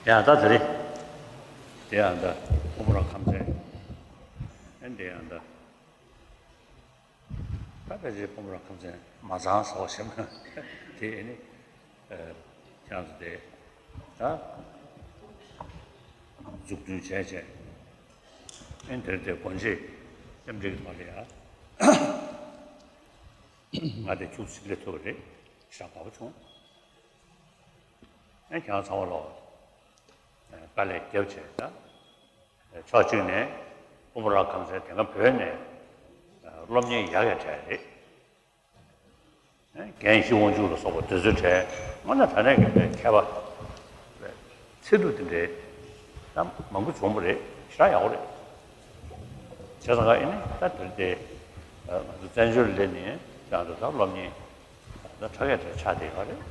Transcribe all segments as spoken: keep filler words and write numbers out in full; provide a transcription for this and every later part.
ཡང་ད་དེ་རེད། དེ་ཡང་ད་ཨོ་པོ་ར་ཁམས་ཚན། ཨེ་འདི་ཡང་ད། ད་ཕལ་ཆེར་ཨོ་པོ་ར་ཁམས་ཚན་མ་ཚང་ཟེར་བ་ཞིག་མ་དེ་ནི་ཁྱེད་རང་ཚོ་དེ་ད་འཛུགས་སྐྲུན་བྱས་བྱས། ཨེ་དེར་དེ་སྒོ་འབྱེད་རྟེན་འབྲེལ་གྱི་ཐོག་ལ་ཡ་ང་དེ་ཁྱུག་ཙམ་སླེབས་ཐུབ་པ་རེད། ཞེ་དྲག་དགའ་པོ་བྱུང་། ཨེ་ཁྱེད་རང་ཚང་མ་ལོག་དཀའ་ལས་བརྒྱབ་བྱས་ད། ཕྱོགས་གཅིག་ནས་ཨོ་པོ་ར་ཁམས་ཚན་དེ་སྔ་བོད་ནས་སློབ་གཉེར་ཡག་ཡག་བྱས་རེད། རྒན་ཞི་དབང་ཕྱུག་ལ་སོགས་པ་དེ་ཚོའི་གྲས་དངོས་གནས་དྲང་གནས་ཀྱི་མཁས་པ་ཚད་ཐུབ་དེ་འདྲའི་ད་མང་པོ་བྱུང་བ་རེད། ཞེ་དྲག་ཡག་པོ་རེད། བྱས་ཙང་ཨེ་ནི་ད་དེར་དེ་ང་ཚོ་བཙན་བྱོལ་སླེབས་ནས་ཀྱང་དུ་ད་སློབ་གཉེར་ད་ཕྲ་གས་གྲས་ཆགས་བསྡད་ཡོད་རེད།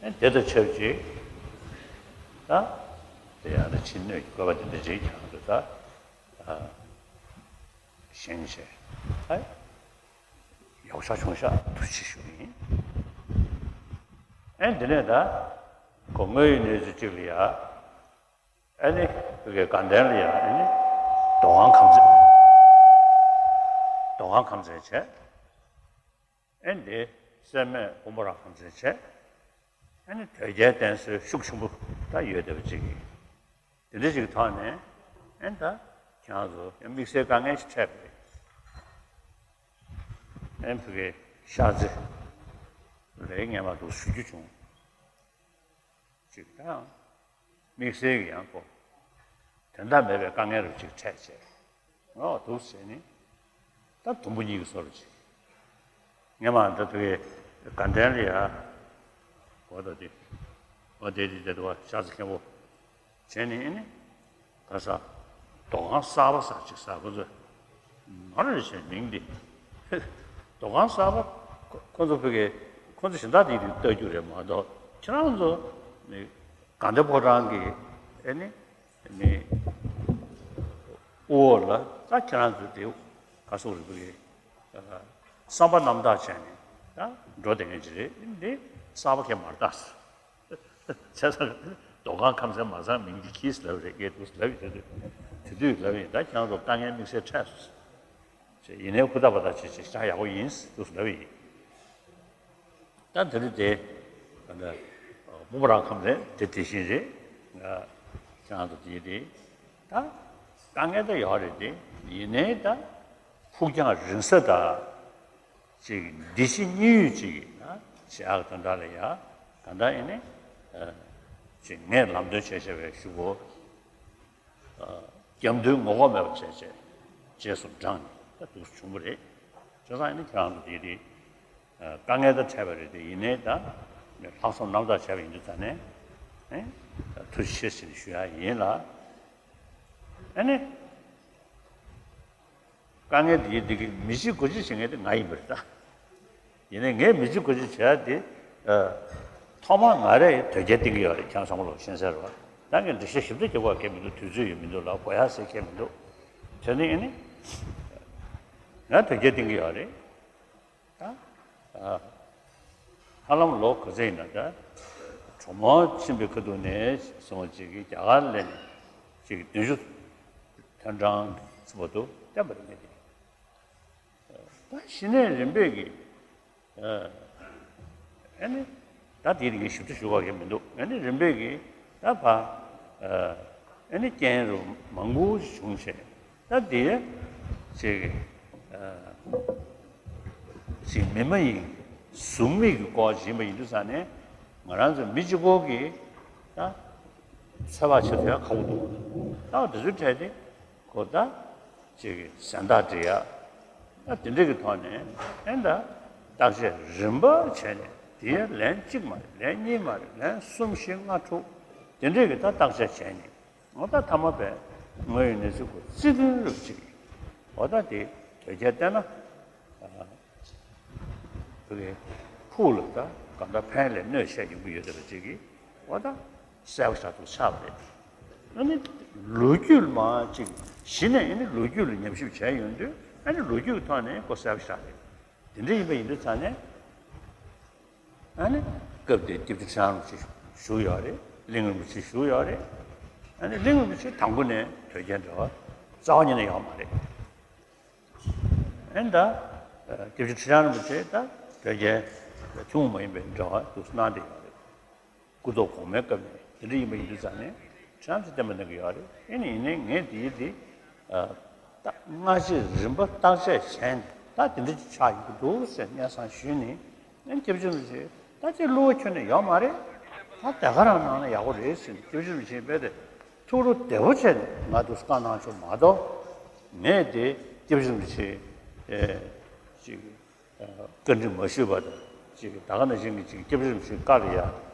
ཨེ་དེ་དང་ཆབས་ཅིག་ད་དེ་ཡང་ན་ཕྱི་སྣོད་ཀྱི་བཀོད་པ་དེ་འདྲ་ཅིག་ཀྱང་དུ་ད་བཞེངས་བྱས་ཨ་ཡག་ཤག་བྱུང་ཤག་ཐུགས་རྗེ་ཆེ་ཞུ་གི་ཡིན། ཨེ་འདི་ནས་ད་ཁོ་དངོས་ཡོད་གནས་ཚུལ་གཅིག་ལ་ཡ་ཨེ་ནི་བོད་ཀྱི་དགའ་ལྡན་ལ་ཡ་ཨེ་ནི་རྡོ་ཁང་ཁམས་ཚན། རྡོ་ཁང་ཁམས་ཚན་བྱས། ཨེ་འདི་སྲེད་མེད་ཨོ་པོ་ར་ཁམས་ཚན་བྱས། ཨེ་ནི་དོལ་རྒྱལ་བསྟེན་གསོལ་ཤུགས་ཆེན་པོ་ད་ཡོད་བསྡད་པ་ཅིག་ཡིན། དེ་འདྲ་ཅིག་གི་ཐོག་ནས་ཨེ་ད་ཁྱེད་རང་ཚོ་ཡང་དམིགས་བསལ་དཀའ་ངལ་ཞིག་འཕྲད་པ་རེད། ཨེ་ཕ་གི་ཤར་རྩེ་ལ་ངས་མར་འདུག་ཞུ་རྒྱུ་བྱུང་། ཅིག་དང་། དམིགས་བསལ་གྱི་ཡང་ཁོ། དོན་དག་མེད་པའི་དཀའ་ངལ་རུ་ཅིག་འཕྲད་བྱས། ངོ་འདུག་ཟེར་ནི། ད་དུམ་བུ་གཉིས་ཀྱི་བཟོ་རུ་ཅིག་ངས་མ་འདི་དུ་གི་དགའ་ལྡན་ལ་ཡ། འོ་ད་དེ། འོ་དེ་དེ་དེ་དུ་བ་ཤ་ཚ་མཁན་པོ། བྱས་ནི་ཨེ་ནི། ག་ས། རྡོ་ཁང་གསར་པ་ཟེར་ཅིག་ཟེར་ཁོ་ཚོས། ང་རང་རེ་བྱས་མིང་འདི། རྡོ་ཁང་གསར་པ། ཁོ་ཁོ་ཚོ་ཕ་གི། ཁོ་ཚོ་གཞན་དག་དེ་དེ་ལྟ་རྒྱུ་རེད་མ་གཏོགས། ཁྱེད་རང་ཚོ། ནི། དགའ་ལྡན་ཕོ་བྲང་གི། ཨེ་ནི། ནི། དབུ་འོག་ལ་ད་ཁྱེད་རང་ཚོ་དེ། ག་སོག་རེད་ཕ་གི། བསམ་པ་རྣམ་དག་བྱས་ནས་ད་འགྲོ་བསྡད་མཁན་ཅིག་རེད། འདི་གསར་པ་ཁྱེད་མ་རེད་ད། བྱས་ཙང་རྡོ་ཁང་ཁམས་ཚན་མ་ཚང་མིང་འདི་ཁྱིས་ལབ་རེད། ངས་འདུག་ལབ་ཡོད་དུས། དེ་དུས་ལབ་ཡིན། ད་ཁྱེད་རང་ཚོ་དཀའ་ངལ་དམིགས་བསལ་འཕྲད་སོང་། ཡིན་ནའི་ཧུར་ཐག་པ་ད་བྱེད་བྱེད་ཤག་ཡག་པོ་ཡིན་འདུག་ལབ་ཡིན། ད་དེ་རིང་དེ་ད་ལྟ་ཨོ་པོ་ར་ཁམས་ཚན་དེ་དེ་བཞིན་རེད། ཁྱེད་རང་ཚོ་དེ་རེད། ད་དཀའ་ངལ་ད་ཡོད་རེད་དེ། ཡིན་ནའི་ད་ཕུགས་རྒྱང་རིང་ས་ད། ཅིག་འདི་ཕྱི་གཉིས་ཡོད་ཅིག་ཡིན་ན་ཞེས་ཨ་དོན་དག་ལ་ཡ་ག་འདྲ་ཡིན་ནི། ཅིག་ངས་ལམ་སྟོན་བྱས་བྱས་པའི་ཞུ་གོ། རྒྱབ་མདུན་ངོ་ལྐོག་མེད་པ་བྱས་བྱས་རྗེས་སུ་འབྲངས་ནས་ད་འདུག་བྱུང་བ་རེད། བྱས་ཙང་ཨ་ནི་ཁྱེད་རང་ཚོ་དེ་དེ་དཀའ་ངལ་དང་འཕྲད་པ་རེད་དེ། ཡིན་ནའི་ད་ལྷག་བསམ་རྣམ་དག་བྱས་པ་ཡིན་དུས་ཙང་ནས་ཨེ་ཐུགས་རྗེ་ཆེ་ཟེར་ནས་ཞུ་ཡ་ཡིན་ལ། ཨ་ནི། དཀའ་ངལ་འདི་འདི་གི་མི་བྱེད་དགུ་བྱེད་བྱེད་མཁན་དེ་ང་ཡིན་པ་རེད་ད། ཡིན་ནའི་ངས་མི་བྱེད་དགུ་བྱེད་བྱེད་ཡ་དེ། ཨ། ཐོག་མར་ང་རས་དོལ་རྒྱལ་བསྟེན་གྱི་ཡོད་རེད། ཁྱེད་ཚང་མ་ལོག་ཤེས་གསལ་རེད་བ། ད་ངས་འགྲེལ་བཤད་ཞིབ་ཏུ་རྒྱག་དགོས་གལ་མི་འདུག་དུས་ཚོད་ཡོད་མི་འདུག་ལ་དགོས་ཡ་ཟེར་མཁན་མི་འདུག་དེ་ནི་ཨ་ནི། ང་དོལ་རྒྱལ་བསྟེན་གྱི་ཡོད་རེད། ད། ཨ། ཧ་ལམ་ལོ་ག་ཚོད་ཡིན་ན་ད། གྲོགས་མོ་ཕྱིན་པའི་ཁ་ཐུག་ནས་སོང་ཅིག་གིས་རྒྱ་གར་སླེབས་ནས་ཅིག་བདུན་ཅུ་དོན་གྲངས་ཙམ་བར་དུ་བསྟན་པ་རེད་ངས་དེ། ད་གཞི་ནས་རིམ་པས་ཀྱིས། ཨ་ནི། ད་དེའི་རིགས་ཞིབ་ཏུ་ཞུ་བ་གི་མི་འདུག་ཨ་ནི་རིམ་པས་ཀྱིས་ད་ཕ། ཨ་ནི་རྐྱེན་རུ་མང་པོ་ཞིག་བྱུང་བྱས། ད་དེ་ཅིག་ཅིག་མི་མ་ཡིན་གཟུགས་མེད་ཀྱི་སྐོར་ཡིན་པ་ཡིན་དུས་ཙང་ནས་ང་རང་ཚོ་མི་གཅིག་པོ་གིས་ད་ཚོད་དཔག་བྱེད་ཐུབ་ཡ་ཁག་པོ་འདུག་ད་དེ་ཚོའི་གྲས་དེ་ཁོ་ད་ཅིག་གཟན་རྟགས་འབྲི་ཡ། ད་དེ་འདྲས་ཀྱི་ཐོག་ནས་ཨེ་ད་བརྟག་དཔྱད་རིམ་པ་བྱས་ནས་དེ་ལན་གཅིག་མ་རེད། ལན་གཉིས་མ་རེད། ལན་གསུམ་བཞི་ལྔ་དྲུག་དེ་འདྲས་ཀྱི་ད་བརྟག་དཔྱད་བྱས་ནས། འོ་ད་མཐའ་མ་བས་དངོས་ཡོད་གནས་ཚུལ་སྐོར་རྩིས་མཐུན་རུ་ཅིག་འོ་ད་དེ་དོལ་རྒྱལ་བསྟེན་ན། ཨ། བོད་ཀྱི་ཕུགས་ལ་ད་གང་ལྟར་ཕན་ལས་གནོད་ཤས་ཡོང་གི་ཡོད་བསྡད་པ་ཅིག་གིས་འོ་ད་གསལ་པོ་ཞེ་དྲག་ཆགས་པ་རེད། ཨ་ནི་ལོ་རྒྱུས་མ་ཅིག་གཞི་ནས་ཨ་ནི་ལོ་རྒྱུས་ལ་ཉམས་ཞིབ་བྱས་ཡོང་དུས་ཨ་ནི་ལོ་རྒྱུས་ཀྱི་ཐོག་ནས་ཁོ་གསལ་པོ་ཞེ་དྲག་རེད། དེ་འདྲ་ཡིན་པ་ཡིན་དུས་ཙང་ནས། ཨ་ནི་སྐབས་དེར་སྐྱབས་རྗེ་ཁྲི་བྱང་རིན་པོ་ཆེ་བཞུགས་ཡོད་རེད། གླིང་རིན་པོ་ཆེ་བཞུགས་ཡོད་རེད། ཨ་ནི་གླིང་རིན་པོ་ཆེ་དང་པོ་ནས་དོལ་རྒྱལ་འབྲེལ་བ་རྩ་བ་ཉིད་ནས་ཡོད་མ་རེད། ཨ་ནི་ད་སྐྱབས་རྗེ་ཁྲི་བྱང་རིན་པོ་ཆེ་ད་དོལ་རྒྱལ་ཐུན་མོང་མ་ཡིན་པའི་འབྲེལ་བ་འདུག་གནང་བསྡད་ཡོད་རེད། སྐུ་ཐོག་གོང་མའི་སྐབས་ནས་དེ་འདྲ་ཡིན་པ་ཡིན་དུས་ཙང་ནས་ཁྲམ་ཚོ་བསྟན་པ་གནང་གི་ཡོད་རེད། ཨེ་ནི་ཡིན་ནའི་ངས་དེའི་དེ་ད་སྔ་རྗེས་རིམ་པ་བརྟག་དཔྱད་བྱས་ནས་ད་དེ་འདྲ་ཅིག་ཆགས་ཡོང་གི་འདུག་ཟེར་སྙན་སེང་ཞུས་ནས། ཨེ་སྐྱབས་རྗེ་རིན་པོ་ཆེ་ད་ཅིག་བསླུ་བ་ཁྱོན་ནས་ཡོད་མ་རེད། ད་དེ་ག་རང་གནང་ན་ཡག་པོ་རེད་ཟེར་ནས་སྐྱབས་རྗེ་རིན་པོ་ཆེ་རྦད་དེ་ཐུགས་རུ་བདེ་པོ་བྱས་ནས་ང་ཚོ་བཀའ་གནང་ཆོག་མ་གཏོགས་ངས་དེ་སྐྱབས་རྗེ་རིན་པོ་ཆེ་ཨེ་ཅིག་བཀའ་འདྲི་མ་ཞུས་པ་དང་ཅིག་ད་ག་ནང་བཞིན་གྱི་ཅིག་སྐྱབས་རྗེ་རིན་པོ་ཆེའི་བཀའ་ལ་ཡ་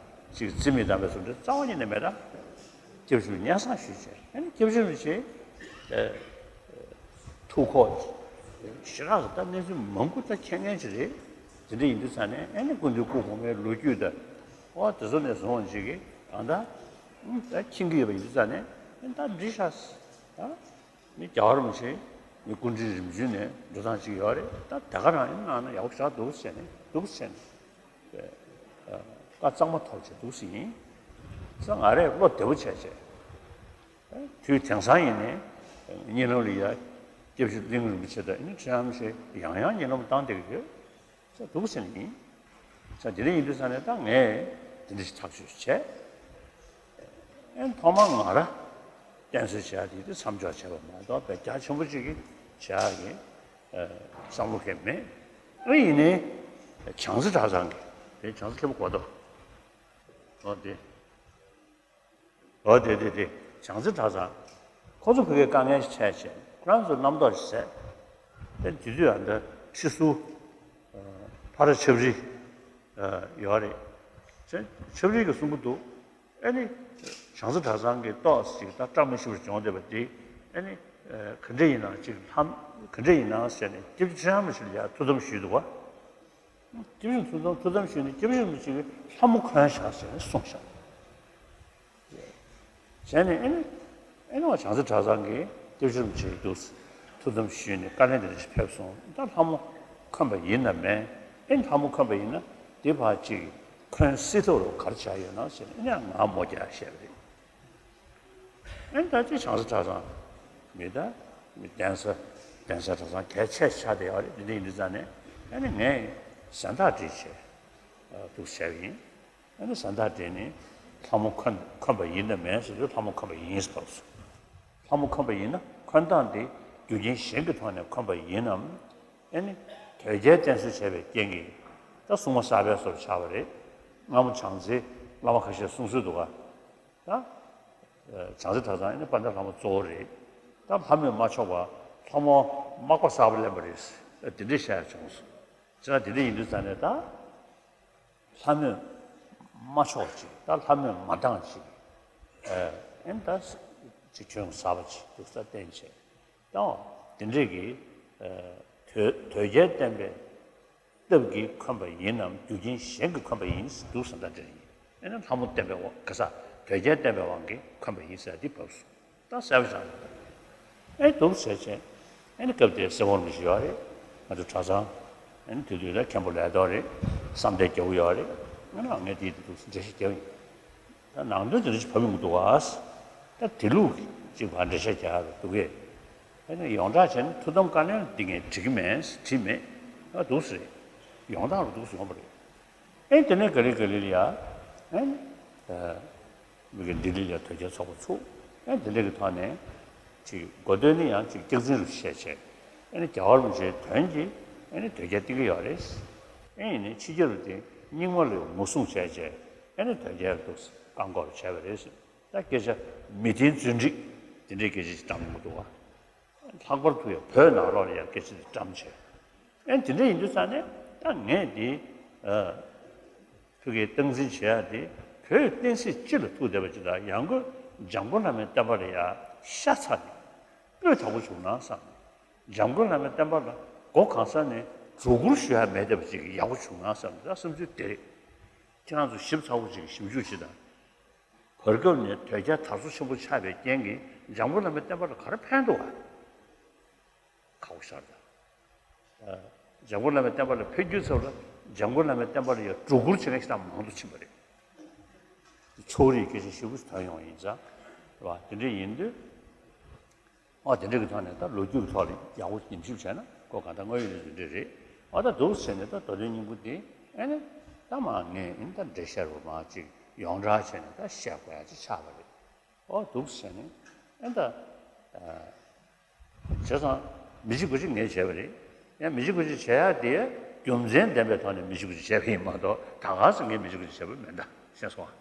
ཅིག་རྩིས་མེད་བཏང་བའི་བཟོ་འདྲ་རྩ་བ་ཉིད་ནས་མེད་ད། སྐྱབས་རྗེ་རིན་པོ་ཆེ་སྙན་སེང་ཞུས་བྱས། ཨ་ནི་སྐྱབས་རྗེ་རིན་པོ་ཆེ་ཨ་ཐུགས་ཁོག་ཞེ་དྲག་གི་ད་གནས་ཚུལ་མང་པོ་ད་མཁྱེན་མཁན་ཅིག་རེད། དེ་འདྲ་ཡིན་དུས་ཙང་ནས་ཨ་ནི་སྐུ་མདུན་སྐུ་གོང་མའི་ལོ་རྒྱུས་དང་འོ་དེ་ཚོ་ནས་བཟུང་ཅིག་གིས་གང་ལྟར་ད་མཁྱེན་གྱི་ཡོད་པ་ཡིན་དུས་ཙང་ནས་ཨ་ནི་ད་འདྲི་ཤག་ད། ནི་རྒྱལ་བ་རིན་པོ་ཆེ་ནི་སྐུ་ཕྲེང་རིམ་བྱོན་ནས་འགྲོ་སྟངས་ཅིག་ཡོད་རེད། ད་དེ་ག་རང་ཡིན་གནང་ན་ཡག་པོ་ཞེ་དྲག་འདུག་ཟེར་ནས་འདུག་ཟེར་ནས་བཀའ་གཙང་མ་ཐོབ་བྱས་འདུག་ཟེར་ཡིན། ས་ང་རས་བློ་བདེ་པོ་བྱས་བྱས། དུས་དེང་སང་ཡིན་ནའི་གཉིད་ལམ་ལ་ཡ་སྐྱབས་རྗེ་གླིང་རིན་པོ་ཆེ་དང་ཨ་ནི་ཁྲི་བྱང་རིན་པོ་ཆེ་ཡང་ཡང་གཉིད་ལམ་བཏང་བསྡད་ཀྱི་ཡོད། ས་འདུག་ཟེར་ནི་ཡིན། ས་དེ་འདྲ་ཡིན་དུས་ས་ནས་ད་ངས་དེ་འདྲ་ཞིག་ཐག་གཅོད་བྱས། ཨེ་ཐོག་མར་ང་ར་བསྟེན་གསོལ་བྱས་དེ་དེ་མཚམས་འཇོག་བྱས་པ་མ་གཏོགས་དཔེ་རྒྱ་ཆེན་པོ་ཅིག་གི་བྱ་གི་བསམ་བློ་གང་མེད། ཨེ་ཡིན་ནའི་བྱང་རྩེ་གྲྭ་ཚང་གི་དེ་བྱང་རྩེ་མཁན་པོ་གོ་ཏོ། འོ་དེ། འོ་དེ་དེ་དེ་བྱང་རྩེ་གྲྭ་ཚང་། ཁོ་ཚོ་བོད་སྐད་དཀའ་ངལ་ཞིག་འཕྲད་བྱས་ཁོ་རང་ཚོ་རྣམ་རྟོག་ཞིག་ཟད། དེ་དུས་དུས་ཨ་འདྲ་ཁྲི་ཟུར། ཕ་ར་ཆབ་རིལ་ཡོད་རེད། ཆབ་རིལ་གྱི་གསུང་གི་འདུག་ཨ་ནི་བྱང་རྩེ་གྲྭ་ཚང་གི་ཏོག་ཙམ་ཅིག་ད་བཀྲ་མ་ཤིས་པར་བྱུང་བསྡད་པ་དེ་ཨ་ནི་ག་འདྲ་ཡིན་ནའང་ཅིག་ལྷམ་ག་འདྲ་ཡིན་ནའང་ཟེར་ནས་སྐྱབས་རྗེ་ཁྲི་བྱང་རིན་པོ་ཆེ་ལ་ཡ་ཐུགས་དམ་ཞུས་འདུག་བ། སྐྱབས་རྗེ་ཐུགས་དམ་ཐུགས་དམ་ཞུས་ནས་སྐྱབས་རྗེ་རིན་པོ་ཆེ་གིས་ལྷ་མོ་གོན་བཞག་ཟེར་ནས་གསུངས་བཞག་བྱས་ནས་ཨེ་ནི་ཨེ་ནི་བ་བྱང་རྩེ་གྲྭ་ཚང་གིས་སྐྱབས་རྗེ་རིན་པོ་ཆེ་འདུག་ཐུགས་དམ་ཞུས་ནས་བཀའ་ལན་དེ་འདྲ་ཞིག་ཕེབས་སོང་། ད་ལྷ་མོ་གོན་པ་ཡིན་ནམ་མིན། ཨེ་ནི་ལྷ་མོ་གོན་པ་ཡིན་ན་དེ་ཕར་ཅིག་གོན་སྲིད་ཐུབ་རོགས་ག་རེ་བྱ་ཡོད་ན་ཟེར་ནས་ཨེ་ནི་ང་མོ་རྒྱག་བཤད་པ་རེད། ཨེ་ནི་ད་ཅི་བྱང་རྩེ་གྲྭ་ཚང་མི་ད་མི་གདན་ས་གདན་ས་གྲྭ་ཚང་གལ་ཆེ་ཆགས་བསྡད་ཡོད་རེད། འདི་འདྲ་ཡིན་དུས་ཙང་ནས་ཨེ་ནི་ངས་གཟན་རྟགས་བྲིས་བྱས་འདུག་བྱས་པ་ཡིན། ཨ་ནི་གཟན་རྟགས་དེ་ནི་ལྷ་མོ་གོན་གོན་པ་ཡིན་ནམ་མིན་ཟེར་དུས་ལྷ་མོ་གོན་པ་ཡིན་ཟེར་བ་སོང་། ལྷ་མོ་གོན་པ་ཡིན་ན་གོན་སྟངས་དེ་རྒྱུ་རྐྱེན་གཞན་གྱི་ཐོག་ནས་གོན་པ་ཡིན་ནམ། ཨ་ནི་དོལ་རྒྱལ་བསྟེན་གསོལ་བྱས་པའི་རྐྱེན་གྱིས་ད་སྲུང་མ་གསར་པའི་བཟོ་འདྲ་ཆགས་པ་རེད། སྔ་མོ་བྱང་རྩེའི་བླ་མ་ཁ་ཤས་གསུང་སྲོལ་འདུག་ག་ད་བྱང་རྩེ་གྲྭ་ཚང་ཨ་ནི་དཔལ་ལྡན་ལྷ་མོ་གཙོ་བོ་རེད། ད་ལྷ་མོས་མ་ཆོག་པ་ལྷ་མོ་མག་པ་གསར་པ་ལེན་པ་རེད། དེ་འདྲས་བཤད་ཡ་བྱུང་སོང་། བྱས་ཙང་དེ་འདྲས་ཡིན་དུས་ཙང་ནས་ད། ལྷ་མོས་མ་ཆོག་ཅིག་ད་ལྷ་མོས་མ་འདང་ཅིག་ཨེ་ཨེ་ད་ཅིག་ཁྱོད་གསར་པ་ཅིག་འདུག་ས་བསྟན་བྱས། ད་དེ་འདྲས་ཀྱི་ཨ་དོལ་དོལ་རྒྱལ་བསྟན་པའི་སྟབས་ཀྱིས་འཁོན་པ་ཡིན་ནམ་རྒྱུ་རྐྱེན་གཞན་གྱིས་འཁོན་པ་ཡིན་འདུག་ཟེར་ད་འདྲ་ཡིན། ཨེ་ན་ལྷ་མོ་བསྟན་པའི་དབང་ག་ས་དོལ་རྒྱལ་བསྟན་པའི་དབང་གིས་འཁོན་པ་ཡིན་ཟེར་འདི་བབས་སོང་། ད་གསལ་པོ་ཆགས་འདུག་ཨེ་འདུག་ཟེར་བྱས། ཨེ་ནི་སྐབས་དེར་སེ་བོར་མི་ཞིག་ཡོད་རེད། ང་ཚོ་གྲྭ་ཚང་། ཨེ་ནི་དེ་དུས་ལ་མཁན་པོ་ལས་ཐོག་རེད། བསམ་གཏན་རྒྱལ་པོ་ཡོད་རེད། ང་ནི་ངས་དེའི་དུས་འགྲེལ་བཤད་རྒྱབ་ཡིན། ད་ནང་དོན་དེ་འདྲ་ཞིག་བབས་ཡོང་གི་འདུག་ག་ད་དེ་ལུགས་ཅིག་བ་འགྲེལ་བཤད་རྒྱག་འདུག་གས། ཨེ་ནི་ཡོངས་གྲགས་བྱས་ན་ཐུགས་དམ་བཀའ་ལན་འདི་ངས་བྲིས་ཀྱི་མེད་བྲིས་མེད། ཨ་འདུག་ཟེར། ཡོངས་གྲགས་རུ་འདུག་ཟེར་ཡོང་བ་རེད། ཨེ་དེ་ནས་ག་ལེ་ག་ལེ་ལ་ཡ། ཨེ། མི་གི་ལྡི་ལི་ལ་དོལ་རྒྱལ་ཚོགས་པ་ཚུགས། ཨེ་དེ་འདྲ་གི་ཐོག་ནས། ཅིག་མགོ་སྟོད་ནས་ཡང་ཅིག་སྐྱག་རྫུན་རུ་བཤད་བྱས། ཨེ་ནི་རྒྱལ་བ་རིན་པོ་ཆེའི་དོན་གྱིས་ཨེ་ནི་དོལ་རྒྱལ་བསྟེན་གྱི་ཡོད་རེད། ཨེ་ཡིན་ནའི་ཕྱི་རྒྱལ་རུ་དེ་རྙིང་མ་ལ་ངོ་སྲུང་བྱས་བྱས། ཨེ་ནི་དོལ་རྒྱལ་རུ་བཀག་འགོག་བྱས་པ་རེད། ད་སྐད་ཆ་མི་བདེན་རྫུན་སྒྲིག་དེ་འདྲའི་སྐད་ཆ་ཞིག་བཀྲམ་ཡོང་གི་འདུག་བ། ལྷག་པར་དུ་ཡང་བོད་ནང་ལོགས་ལ་ཡང་སྐད་ཆ་དེ་བཀྲམ་བྱས། ཨེ་དེ་འདྲ་ཡིན་དུས་ཙང་ནས་ད་ངས་འདི་ཨ་ཕ་གིར་སྟངས་འཛིན་བྱེད་ཡ་དེ་བོད་བསྟན་སྲིད་སྤྱི་ལ་ཐུག་བསྡད་པ་ཅིག་དང་ཡང་སྒོས་འཇམ་མགོན་བླ་མའི་བསྟན་པ་ལ་ཡང་ཤ་ཚ་ནས་སྤུས་དག་པོ་བྱུང་ན་བསམ། འཇམ་མགོན་བླ་མའི་བསྟན་པ་ལ་སྒོ་གང་ས་ནས་སྒྲོ་བསྐུར་ཞུ་ཡ་མེད་བསྡད་པ་ཅིག་ཡག་པོ་བྱུང་ན་བསམ། ད་བསམ་ཚུལ་དེ་རེད། ཁྱེད་རང་ཚོ་ཞིབ་ཚགས་པོ་ཅིག་ཞིབ་འཇུག་བྱེད་དང་། བར་སྐབས་ནས་དོལ་རྒྱལ་དར་སོ་ཆེན་པོ་ཆགས་པའི་རྐྱེན་གྱིས་འཇམ་མགོན་བླ་མའི་བསྟན་པ་ལ་ག་རེ་ཕན་འདུག་ག་ཁག་པོ་ཤར་ད། འཇམ་མགོན་བླ་མའི་བསྟན་པ་ལ་ཕན་རྒྱུའི་ཚབ་ལ་འཇམ་མགོན་བླ་མའི་བསྟན་པ་ལ་ཡང་སྒྲོ་བསྐུར་བྱེད་མཁན་ཞིག་ད་མང་དུ་ཕྱིན་པ་རེད། ཕྱོགས་རིས་སྐད་ཆ་ཞེ་པོ་ཐོན་ཡོང་ཡིན་ཙང་། རེད་བ། དེ་འདྲ་ཡིན་དུས། ཨོ་དེ་འདྲ་གི་ཐོག་ནས་ད་ལོ་རྒྱུས་ཀྱི་ཐོག་ལ་ཡག་པོ་ཉམས་ཞིབ་བྱས་ན་ཁོ་གང་ལྟར་དངོས་ཡོད་གནས་ཚུལ་འདྲ་རེད། ཨོ་ད་འདུག་ཟེར་ནས་ད་མདོ་དོན་སྙིང་པོ་འདི་ཨེ་ནི་ད་མ་ངས་ཨེ་ནི་ད་འགྲེལ་བཤད་རུ་མ་ཅིག་ཡོངས་གྲགས་བྱས་ནས་ད་བཤད་དགོས་ཡ་ཅིག་ཆགས་པ་རེད། ཨོ་འདུག་ཟེར་ནས་ཨེ་ད། བྱས་ཙང་མི་གཅིག་པ་གཅིག་ངས་བྱས་པ་རེད། ཡང་མི་གཅིག་པ་གཅིག་བྱས་ཡ་དེ་རྒྱུ་མཚན་ལྡན་པའི་ཐོག་ནས་མི་གཅིག་པ་གཅིག་བྱས་པ་ཡིན་མ་གཏོགས་ད་ག་སེ་ངས་མི་གཅིག་པ་གཅིག་བྱས་པ་མེད་ད། ཤེས་སོང་ཨ།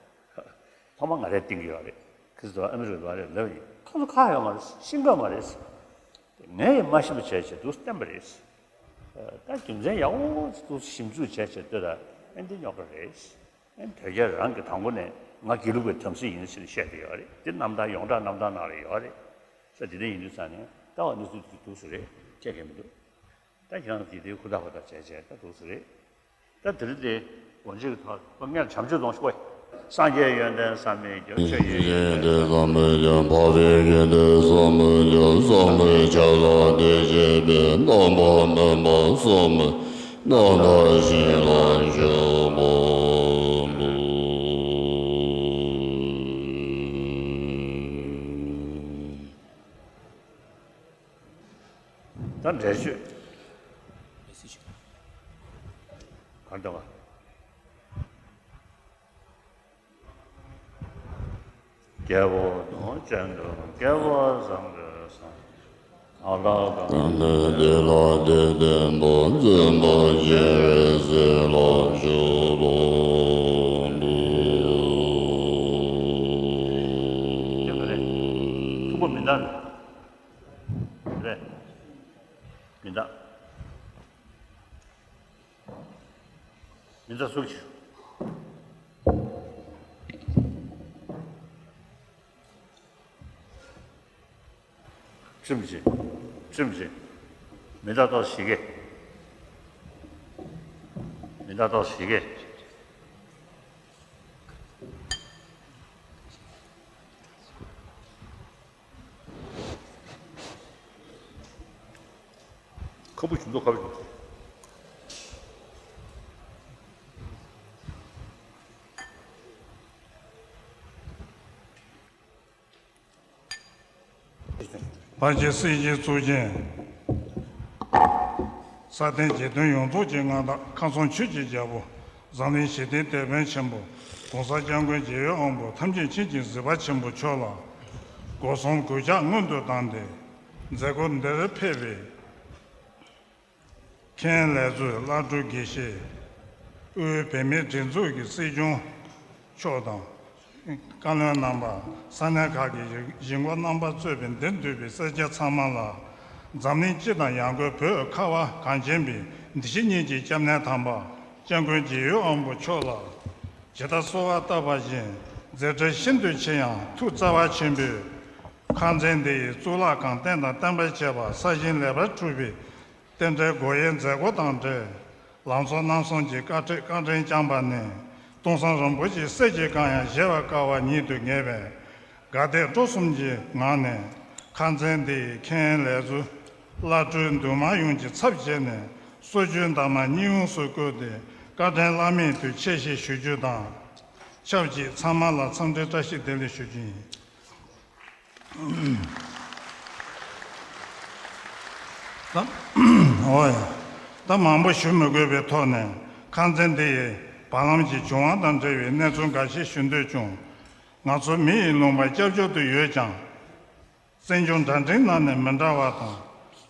ཐོག་མ་ང་རས་བསྟན་གྱི་ཡོད་རེད། ཁི་སི་ཏོ་ཨ་མི་རི་ཀ་ལ་ལབ་ཡིན། ཁ་ཚོ་ཁག་ཡོད་མ་རེད། ཤེས་ཀྱི་ཡོད་མ་རེད། ངས་ཡང་མ་ཤེས་པ་བྱས་བྱས་འདུག་བསྟན་པ་རེད། ད་རྒྱུ་མཚན་ཡག་པོ་འདུག་ཞིབ་འཇུག་བྱས་བྱས་ལྟོས་ད་ཨེ་འདི་རྙོག་པ་རེད། ཨེ་དོལ་རྒྱལ་རང་གི་དང་པོ་ནས་ང་དགེ་ལུགས་པའི་དམ་སྲི་ཡིན་ཟེར་བཤད་བསྡད་ཡོད་རེད། འདི་རྣམ་ཐར་ཡོངས་གྲགས་རྣམ་ཐར་ནང་ལ་ཡོད་རེད། ས་དེ་འདྲ་ཡིན་དུས་ཙང་ནས་ལྟ་བ་གནས་ཚུལ་དེ་འདུག་སེ་རེད། ཁྱད་ཁྱད་མི་འདུག་ད་ཁྱེད་རང་ཚོ་དེ་ཧུར་ཐག་ཧུར་ཐག་བྱས་བྱས་ད་འདུག་སེ་རེད། ད་དེ་རིང་དེ་དགོངས་གཅིག་གི་ཐོག་ཁོ་སྔོན་བྱམས་ཆོས་སྡོམ་ཞུ་བ་ཡིན། སངས་རྒྱས་ཡོན་ཏན་བསམ་མེད་རྒྱུ། ཆོས་ཀྱི་ཡོན་ཏན་བསམ་མེད་རྒྱུ། འཕགས་པའི་ཡོན་ཏན་བསམ་མེད་རྒྱུ། བསམ་པའི་ཆ་ལ་དེ་བྱས་པས། རྣམ་པར་སྨིན་པ་བསམ་མེད་རྣམ་དག་ཞིང་ལ་འཇུག་པ་འདུག་ད་འགྲེལ་བརྗོད། གར་འདུག་ག་རྒྱལ་པོ་དང་སྤྱན་དྲངས་རྒྱལ་པོ་བཟང་པོའི་གསུང་། གང་ལ་གང་འདུལ་བདེ་ལ་བདེ་ལྡན་པ། འཛིན་པ་བཞི་པའི་ཟས་ལ་སྤྱོད་པ་འདུལ། དེ་ག་རེད། ཐུག་པ་མི་འདའ་རེད། མི་འདའ། མི་འདའ་སུག་ཆུ། ཁྲིམས་ཆེ། ཁྲིམས་ཆེ། མི་འདའ་ཏོག་ཞི་གེ། མི་འདའ་ཏོག་ཞི་གེ། ཁ་བུ་ཞུ་མདོག་ཁ་བུ་ཞུ། བར་ཆད་སེལ་བྱེད་གཙུག་རྒྱན། ས་སྟེང་རྗེ་བཙུན་ཡོངས་རྫོགས་ཀྱི་མངའ་བདག་ཁམས་གསུམ་ཆོས་ཀྱི་རྒྱལ་པོ། འཛམ་གླིང་ཞི་བདེའི་དེད་དཔོན་ཆེན་པོ། གོང་ས་སྐྱབས་མགོན་རྗེ་འོད་དབང་པོ་ཐམས་ཅད་མཁྱེན་ཅིང་གཟིགས་པ་ཆེན་པོ་མཆོག་ལ། སྒོ་གསུམ་གུས་ཕྱག་སྔོན་དུ་བཏང་སྟེ། མཛད་སྒོ་འདིར་ཕེབས་པའི་མཁན་ལས་ཚོགས་བླ་སྤྲུལ་དགེ་བཤེས། དབུས་བོད་མིའི་སྒྲིག་འཛུགས་ཀྱི་སྲིད་སྐྱོང་མཆོག་དང་། བཀའ་བློན་རྣམ་པ། ས་གནས་ཁག་གི་གཞིས་འགོ་རྣམ་པ་གཙོས་པའི་འདིར་འདུས་པའི་སེར་སྐྱ་ཚང་མ་ལ། འཛམ་གླིང་སྤྱི་དང་ཡང་སྒོས་བོད་ཁ་བ་གངས་ཅན་པའི་བདེ་སྐྱིད་གཉིས་ཀྱི་སྐྱབས་གནས་དམ་པ་སྐྱབས་མགོན་འཇིགས་ཡུལ་དབང་པོ་མཆོག་ལ། ཇི་ལྟར་གསོལ་བ་བཏབ་པ་བཞིན་མཛད་བྲེལ་ཤིན་ཏུ་ཆེ་ཡང་ཐུགས་བརྩེ་བ་ཆེན་པོས། ཁང་ཚན་འདི་ཡི་གཙུག་ལག་ཁང་རྟེན་དང་བརྟེན་པར་བཅས་པ་གསར་བཞེངས་ལེགས་པར་གྲུབ་པའི་རྟེན་འབྲེལ་སྒོ་དབྱེའི་མཛད་སྒོ་དང་འབྲེལ། ལང་ཚོ་རྣམ་གསུམ་གྱི་བཀའ་ཁྲིད་བཀའ་དྲིན་བསྐྱངས་པ་ནི། སྟོང་གསུམ་རིན་པོ་ཆེའི་གསེར་གྱིས་བཀང་ཡང་བཞེས་པར་དཀའ་བ་ཉིད་དུ་ངེས་པས། དགའ་དད་སྤྲོ་གསུམ་གྱི་ངང་ནས་ཁང་ཚན་འདི་ཡི་མཁན་ལས་ཚོགས། བླ་སྤྲུལ་འདུས་མང་ཡོངས་ཀྱི་ཚབ་བྱས་ནས་གསོལ་མཆོད་འདབ་མ་གཉིས་ཡོངས་སུ་བཀོད་དེ་བཀའ་དྲིན་བླ་མེད་དུ་ཆེ་ཞེས་ཞུ་རྒྱུ་དང་། ཆབས་ཅིག་ཚང་མ་ལ་འཚམས་འདྲི་བཀྲ་ཤིས་བདེ་ལེགས་ཞུ་རྒྱུ་ཡིན། ད་འོ་ཡ། ད་མང་པོ་ཞུ་མི་དགོས་པའི་ཐོག་ནས་ཁང་ཚན་འདི་ཡི་བར་ལམ་གྱི་བྱུང་བ་དང་འབྲེལ་བའི་གནས་ཚུལ་འགའ་ཞིག་ཞུ་འདོད་བྱུང་། ང་ཚོ་མི་ཡི་ལུང་པ་སྐྱབས་བཅོལ་དུ་ཡོད་ཀྱང་། བཙན་བྱོལ་འདྲ་འབྲིང་ནང་ནས་མི་འདྲ་བ་དང་།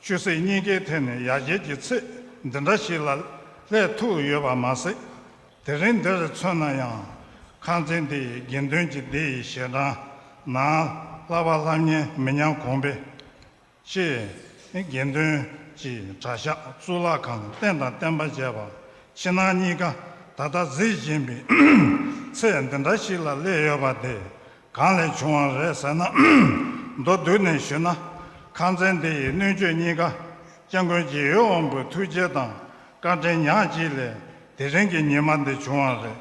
ཆོས་སྲིད་གཉིས་ཀའི་ཐད་ནས་ཡར་རྒྱས་ཀྱི་ཚད་འདི་འདྲ་ཞིག་ལ་སླེབས་ཐུབ་ཡོད་པ་མ་ཟད། དེ་རིང་འདིར་མཚོན་ན་ཡང་། ཁང་ཚན་འདི་ཡི་དགེ་འདུན་གྱི་སྡེ་ཡི་ཞལ་གྲངས་ནང་། ལྷག་པར་སློབ་གཉེར་མི་ཉམས་གོང་འཕེལ་ཆེད། དགེ་འདུན་གྱི་གྲྭ་ཤག་གཙུག་ལག་ཁང་རྟེན་དང་བརྟེན་པ་བཅས་པ་ཕྱི་ནང་གཉིས་ཀ་ད་ལྟ་གཟིགས་བཞིན་པའི་ཚད་འདི་འདྲ་ཞིག་ལ་སླེབས་ཡོད་པ་དེ་གང་ལས་བྱུང་བ་རེད་ཟེར་ན། མདོར་བསྡུས་ནས་ཞུས་ན། ཁང་ཚན་འདི་ཡི་སྣོད་བཅུད་གཉིས་ཀ་སྐྱབས་མགོན་འཇིགས་ཡུལ་དབང་པོའི་ཐུགས་རྗེ་དང་བཀའ་དྲིན་ཉག་གཅིག་ལས་དེ་རིང་གི་ཉི་མ་འདི་བྱུང་བ་རེད།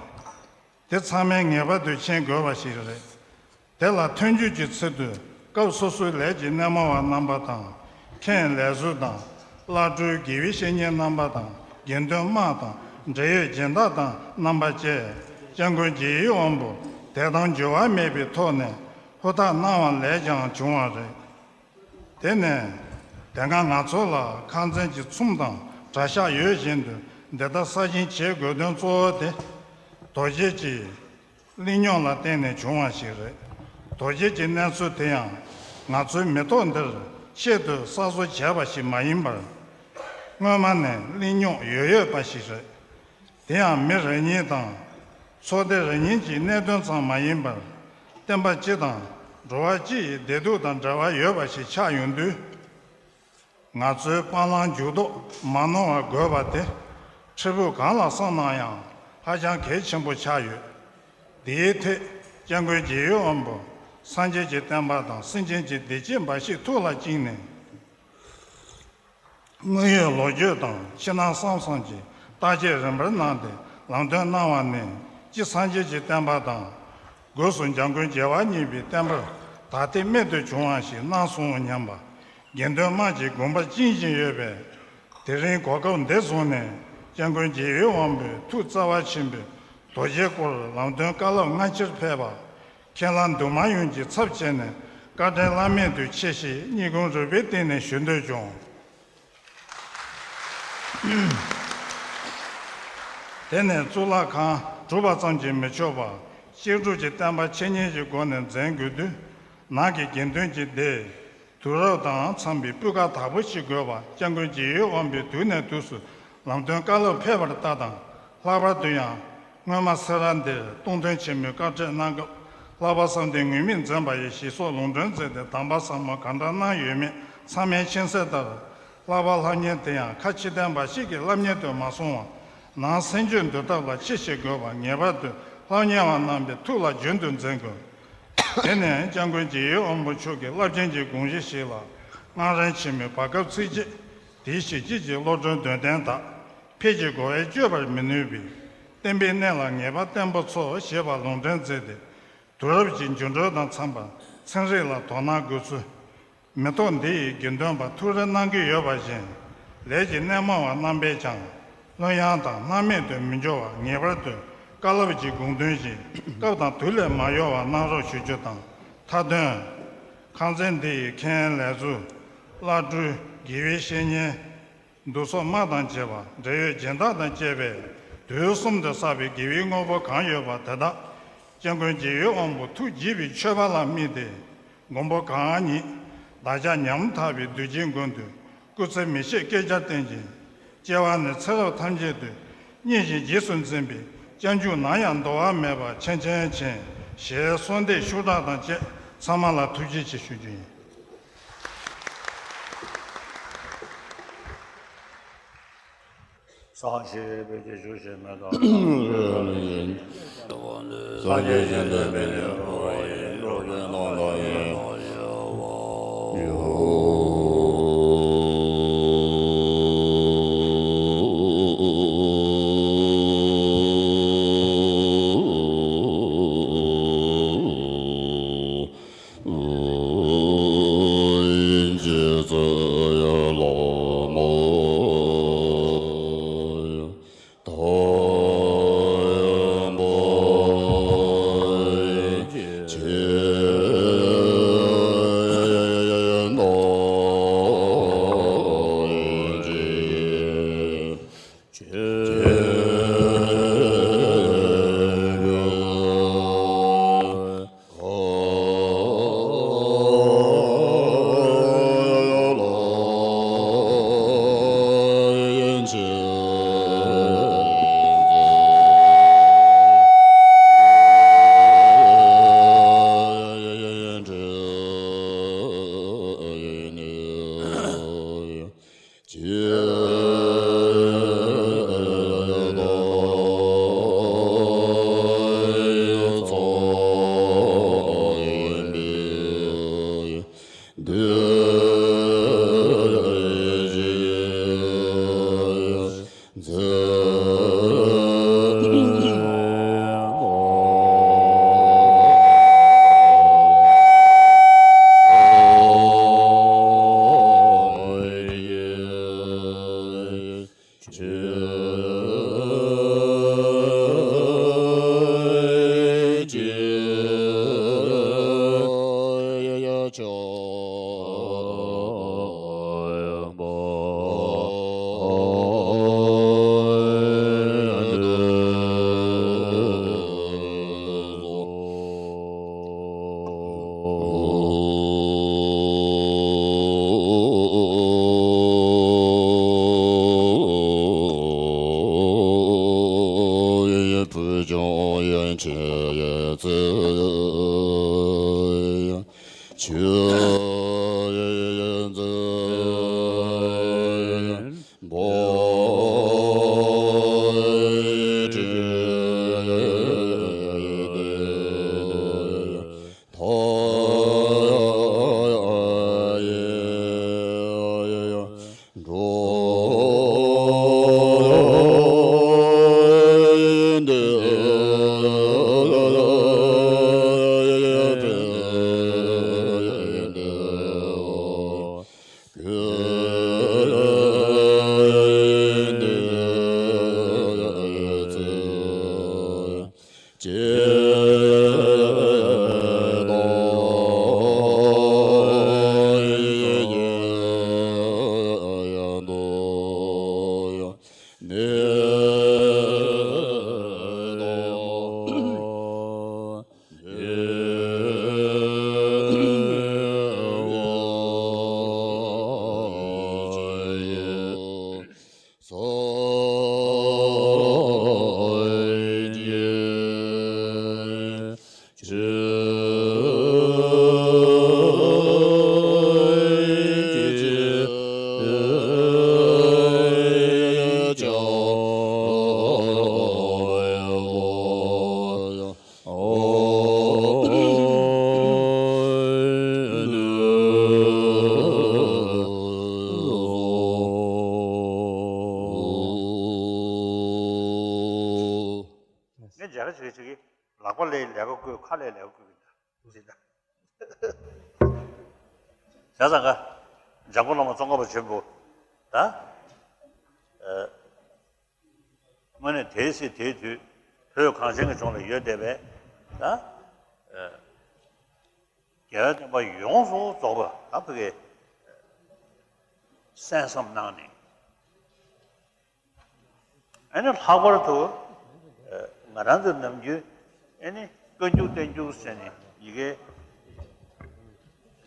དེ་ཚང་མས་ངེས་པར་དུ་མཁྱེན་དགོས་པ་ཞིག་རེད། དེ་ལ་མཐུན་འགྱུར་གྱི་ཚུལ་དུ་སྐབས་སོ་སོའི་ལས་ཀྱི་སྣེ་མོ་བ་རྣམ་པ་དང་། མཁན་ལས་ཟུར་དང་། བླ་སྤྲུལ་དགེ་བའི་བཤེས་གཉེན་རྣམ་པ་དང་། དགེ་འདུན་དམངས་དང་འབྲེལ་ཡོད་སྦྱིན་བདག་དང་རྣམ་པ་བཅས་སྐྱབས་མགོན་འཇིགས་ཡུལ་དབང་པོ་དད་དང་འགྱུར་བ་མེད་པའི་ཐོག་ནས་ཧུར་ཐག་གནང་བ་ལས་ཀྱང་བྱུང་བ་རེད། དེ་ནས་དེ་སྔ་ང་ཚོ་ལ་ཁང་ཚན་གྱི་ཚོམས་དང་གྲྭ་ཤག་ཡོད་བཞིན་དུ་འདི་ལྟར་གསར་བཞེངས་བྱེད་དགོས་དོན་གཙོ་བོ་དེ། རྡོ་རྗེ་གཅིག་གླེང་རྙོག་ལ་བརྟེན་ནས་བྱུང་བ་ཞིག་རེད། རྡོ་རྗེ་གཅིག་གནས་ཚུལ་དེ་ཡང་ང་ཚོའི་མི་ཐོག་འདིར་ཆེད་དུ་གསར་བཟོ་བྱས་པ་ཞིག་མ་ཡིན་པར། སྔོན་མ་ནས་གླེང་རྙོག་ཡོད་ཡོད་པ་ཞིག་རེད། དེ་ཡང་མི་རེ་གཉིས་དང་། ཚོགས་སྡེ་རེ་གཉིས་ཀྱི་གནད་དོན་ཙམ་མ་ཡིན་པར། བསྟན་པ་སྤྱི་དང་འགྲོ་བ་སྤྱི་ཡི་བདེ་སྡུག་དང་འབྲེལ་བ་ཡོད་པ་ཞིག་ཆགས་ཡོང་དུས། ང་ཚོའི་སྤང་བླང་འཇུག་ལྡོག་མ་ནོར་བར་དགོས་པ་དེ། ཕྲུ་གུ་གང་ལ་སོང་ན་ཡང་ཧ་ཅང་གལ་ཆེན་པོ་ཆགས་ཡོད། འདིའི་ཐད་སྐྱབས་མགོན་འཇིགས་ཡུལ་དབང་པོ་སངས་རྒྱས་ཀྱི་བསྟན་པ་དང་སེམས་ཅན་གྱི་བདེ་སྐྱིད་འབའ་ཞིག་ཐུགས་ལ་བཅངས་ནས། དངོས་ཡོད་ལོ་རྒྱུས་དང་ཕྱི་ནང་གསང་གསུམ་གྱི་བརྟག་དཔྱད་རིམ་པར་གནང་སྟེ་ལམ་སྟོན་གནང་བ་ནི་སྤྱིར་སངས་རྒྱས་ཀྱི་བསྟན་པ་དང་། སྒོས་སུ་འཇམ་མགོན་རྒྱལ་བ་གཉིས་པའི་བསྟན་པར་དག་ཐེར་རྨད་དུ་བྱུང་བ་ཞིག་གནང་སོང་སྙམ་པ། དགེ་འདུན་དམངས་ཀྱིས་དགོངས་པ་བཅངས་བཞིན་ཡོད་པས། དེ་རིང་གོ་སྐབས་འདི་བཟུང་ནས་སྐྱབས་མགོན་འཇིགས་ཡུལ་དབང་པོའི་ཐུགས་བརྩེ་བ་ཆེན་པོས་རྡོ་རྗེའི་སྐོར་ལམ་སྟོན་བཀའ་སློབ་སྔ་ཕྱིར་ཕེབས་པ། ཁྱེད་རང་འདུས་མང་ཡོངས་ཀྱི་ཚབ་བྱས་ནས་བཀའ་དྲིན་བླ་མེད་དུ་ཆེ་ཞེས་སྙིང་ཁུང་རུས་པའི་གཏིང་ནས་ཞུ་འདོད་བྱུང་། དེ་ནས་གཙུག་ལག་ཁང་གྲུབ་པ་ཙམ་གྱིས་མི་ཆོག་པར་གཅེས་ཕྲུག་གི་བསྟན་པ་འཆད་ཉན་གྱི་སྒོ་ནས་འཛིན་དགོས་དུས། ནང་གི་དགེ་འདུན་གྱི་སྡེ། དུས་རབས་དང་འཚམས་པའི་སྤུས་ཀ་དག་པོ་ཞིག་དགོས་པ་སྐྱབས་མགོན་འཇིགས་ཡུལ་དབང་པོས་དུས་ནས་དུས་སུ་ལམ་སྟོན་བཀའ་སློབ་ཕེབས་པར་ལྟ་དང་། ལྷག་པར་དུ་ཡང་། སྔོན་མ་སེ་ར་འདིར་སྟོང་ཐུན་ཆེན་མོའི་བཀའ་ཁྲིད་གནང་སྐབས། ལྷག་པ་བསམ་གཏན་དངོས་མེད་འཛིན་པ་ཡིས་ཞེས་སོགས་ལུང་དྲངས་མཛད་དེ་དམ་པ་ཟབ་མོ་གང་འདྲ་གནང་ཡོད་མེད་ཚང་མས་མཁྱེན་གསལ་ལྟར། ལྷག་པར་སློབ་གཉེར་དེ་ཡང་ཁ་ཕྱིར་བསྟན་པ་ཞིག་གི་སློབ་གཉེར་དུ་མ་སོང་བར། ནང་སེམས་རྒྱུད་འདུལ་ཐབས་ལ་ཆེས་ཆེར་དགོས་པ་ངེས་པར་དུ་སློབ་གཉེར་བ་རྣམ་པའི་ཐུགས་ལ་རྒྱུན་དུ་འཛིན་དགོས། དེ་ནས་སྐྱབས་མགོན་འཇིགས་ཡུལ་དབང་པོ་མཆོག་གི་རླབས་ཆེན་གྱི་དགོངས་གཞི་ཞིག་ལ་སྔགས་རིམ་ཆེན་མོའི་བར་སྐབས་ཚིགས་བཅད། དེའི་གཞི་བྱེས་ཀྱི་བློ་གྲོས་འདོད་ལྡན་དག་ཕལ་གྱི་གོ་བས་བཅོས་པར་མི་ནུས་པའི། བསྟན་པའི་གནས་ལ་ངེས་པ་བརྟན་པོ་འཚོལ་ཞེས་པ་ལུང་དྲངས་མཛད་དེ། དུས་རབས་ཀྱི་འགྱུར་འགྲོས་དང་འཚམས་པར་ཚན་རིག་ལ་དོ་སྣང་དགོས་ཚུལ། མི་ཐོག་འདི་ཡི་དགེ་འདུན་པ་ཐུགས་རེ་གནང་གི་ཡོད་པ་བཞིན། ལས་ཀྱི་སྣེ་མོ་བ་རྣམ་པས་ཀྱང་ལྷོད་ཡངས་དང་སྣང་མེད་དུ་མི་འགྱུར་བར་ངེས་པར་དུ་བཀའ་སློབ་ཀྱི་དགོངས་དོན་བཞིན་སྐབས་དང་དུས་ལས་མ་ཡོལ་བར་གནང་རོགས་ཞུ་རྒྱུ་དང་། མཐའ་དོན། ཁང་ཚན་འདི་ཡི་མཁན་ལས་ཚོགས། བླ་སྤྲུལ། དགེ་བའི་བཤེས་གཉེན། འདུ་ཚོགས་དམངས་དང་བཅས་པ་འབྲེལ་ཡོད་སྦྱིན་བདག་དང་བཅས་པས་དུས་གསུམ་དུ་བསགས་པའི་དགེ་བའི་དངོས་པོ་གང་ཡོད་པ་དེ་དག་སྐྱབས་མགོན་འཇིགས་ཡུལ་དབང་པོ་ཐུགས་དགྱེས་པའི་མཆོད་པ་ལ་དམིགས་ཏེ། མགོན་པོ་གང་ཉིད་བདག་ཅག་ཉམ་ཐག་པའི་གདུལ་བྱའི་མགོན་དུ་སྐུ་ཚེ་མི་ཤིགས་བསྐལ་བརྒྱར་བརྟན་ཅིང་། སྐྱེ་བ་ནས་ཚེ་རབས་ཐམས་ཅད་དུ་མཉེས་ཤིང་རྗེས་སུ་འཛིན་པའི་སྐྱབས་འཇུག་ནམ་ཡང་འདོར་བ་མེད་པར་མཁྱེན་མཁྱེན་མཁྱེན་ ཞེས་གསོལ་འདེབས་ཤུགས་དྲག་དང་བཅས་ཚང་མ་ལ་ཐུགས་རྗེ་ཆེ་ཞུ་རྒྱུ་ཡིན། སངས་རྒྱས་བོད་ཀྱི་བཞུགས་ཤིང་མི་ལྡོག་ལ། སངས་རྒྱས་གཞན་དོན་མི་ལས་འཕོ་བ་ཡི་འགྲོ་ཀུན་སྣང་ལ་ཡོད། ངས་མཇལ་ཁ་བྱེད་ཀྱི་བྱེད་ཀྱི། ལག་པ་ལས་ལས་ཀ་བསྐུལ། ཁ་ལས་ལས་ཀ་བསྐུལ་གྱི་འདུག་ཟེར་ད། བྱས་ཙང་ཀ་འཇམ་མགོན་བླ་མ་ཙོང་ཁ་པ་ཆེན་པོ་ད། ཨ། དངོས་གནས་དེའི་ཚེ་དེའི་དུས་བོད་གངས་ཅན་གྱི་ལྗོངས་ལ་ཡོད་བསྡད་པའི་ད། ཨ། རྒྱལ་བའི་བསྟན་པ་ཡོངས་སུ་རྫོགས་པ་ད་ཕ་གིར་གསན་བསམ་གནང་ནས། ཨ་ནི་ལྷག་པར་དུ་ཨ་ང་རང་ཚོ་ནམ་རྒྱུན་ཨ་ནི་བཀའ་འགྱུར་བསྟན་འགྱུར་ཟེར་ནས་ཡི་གེ་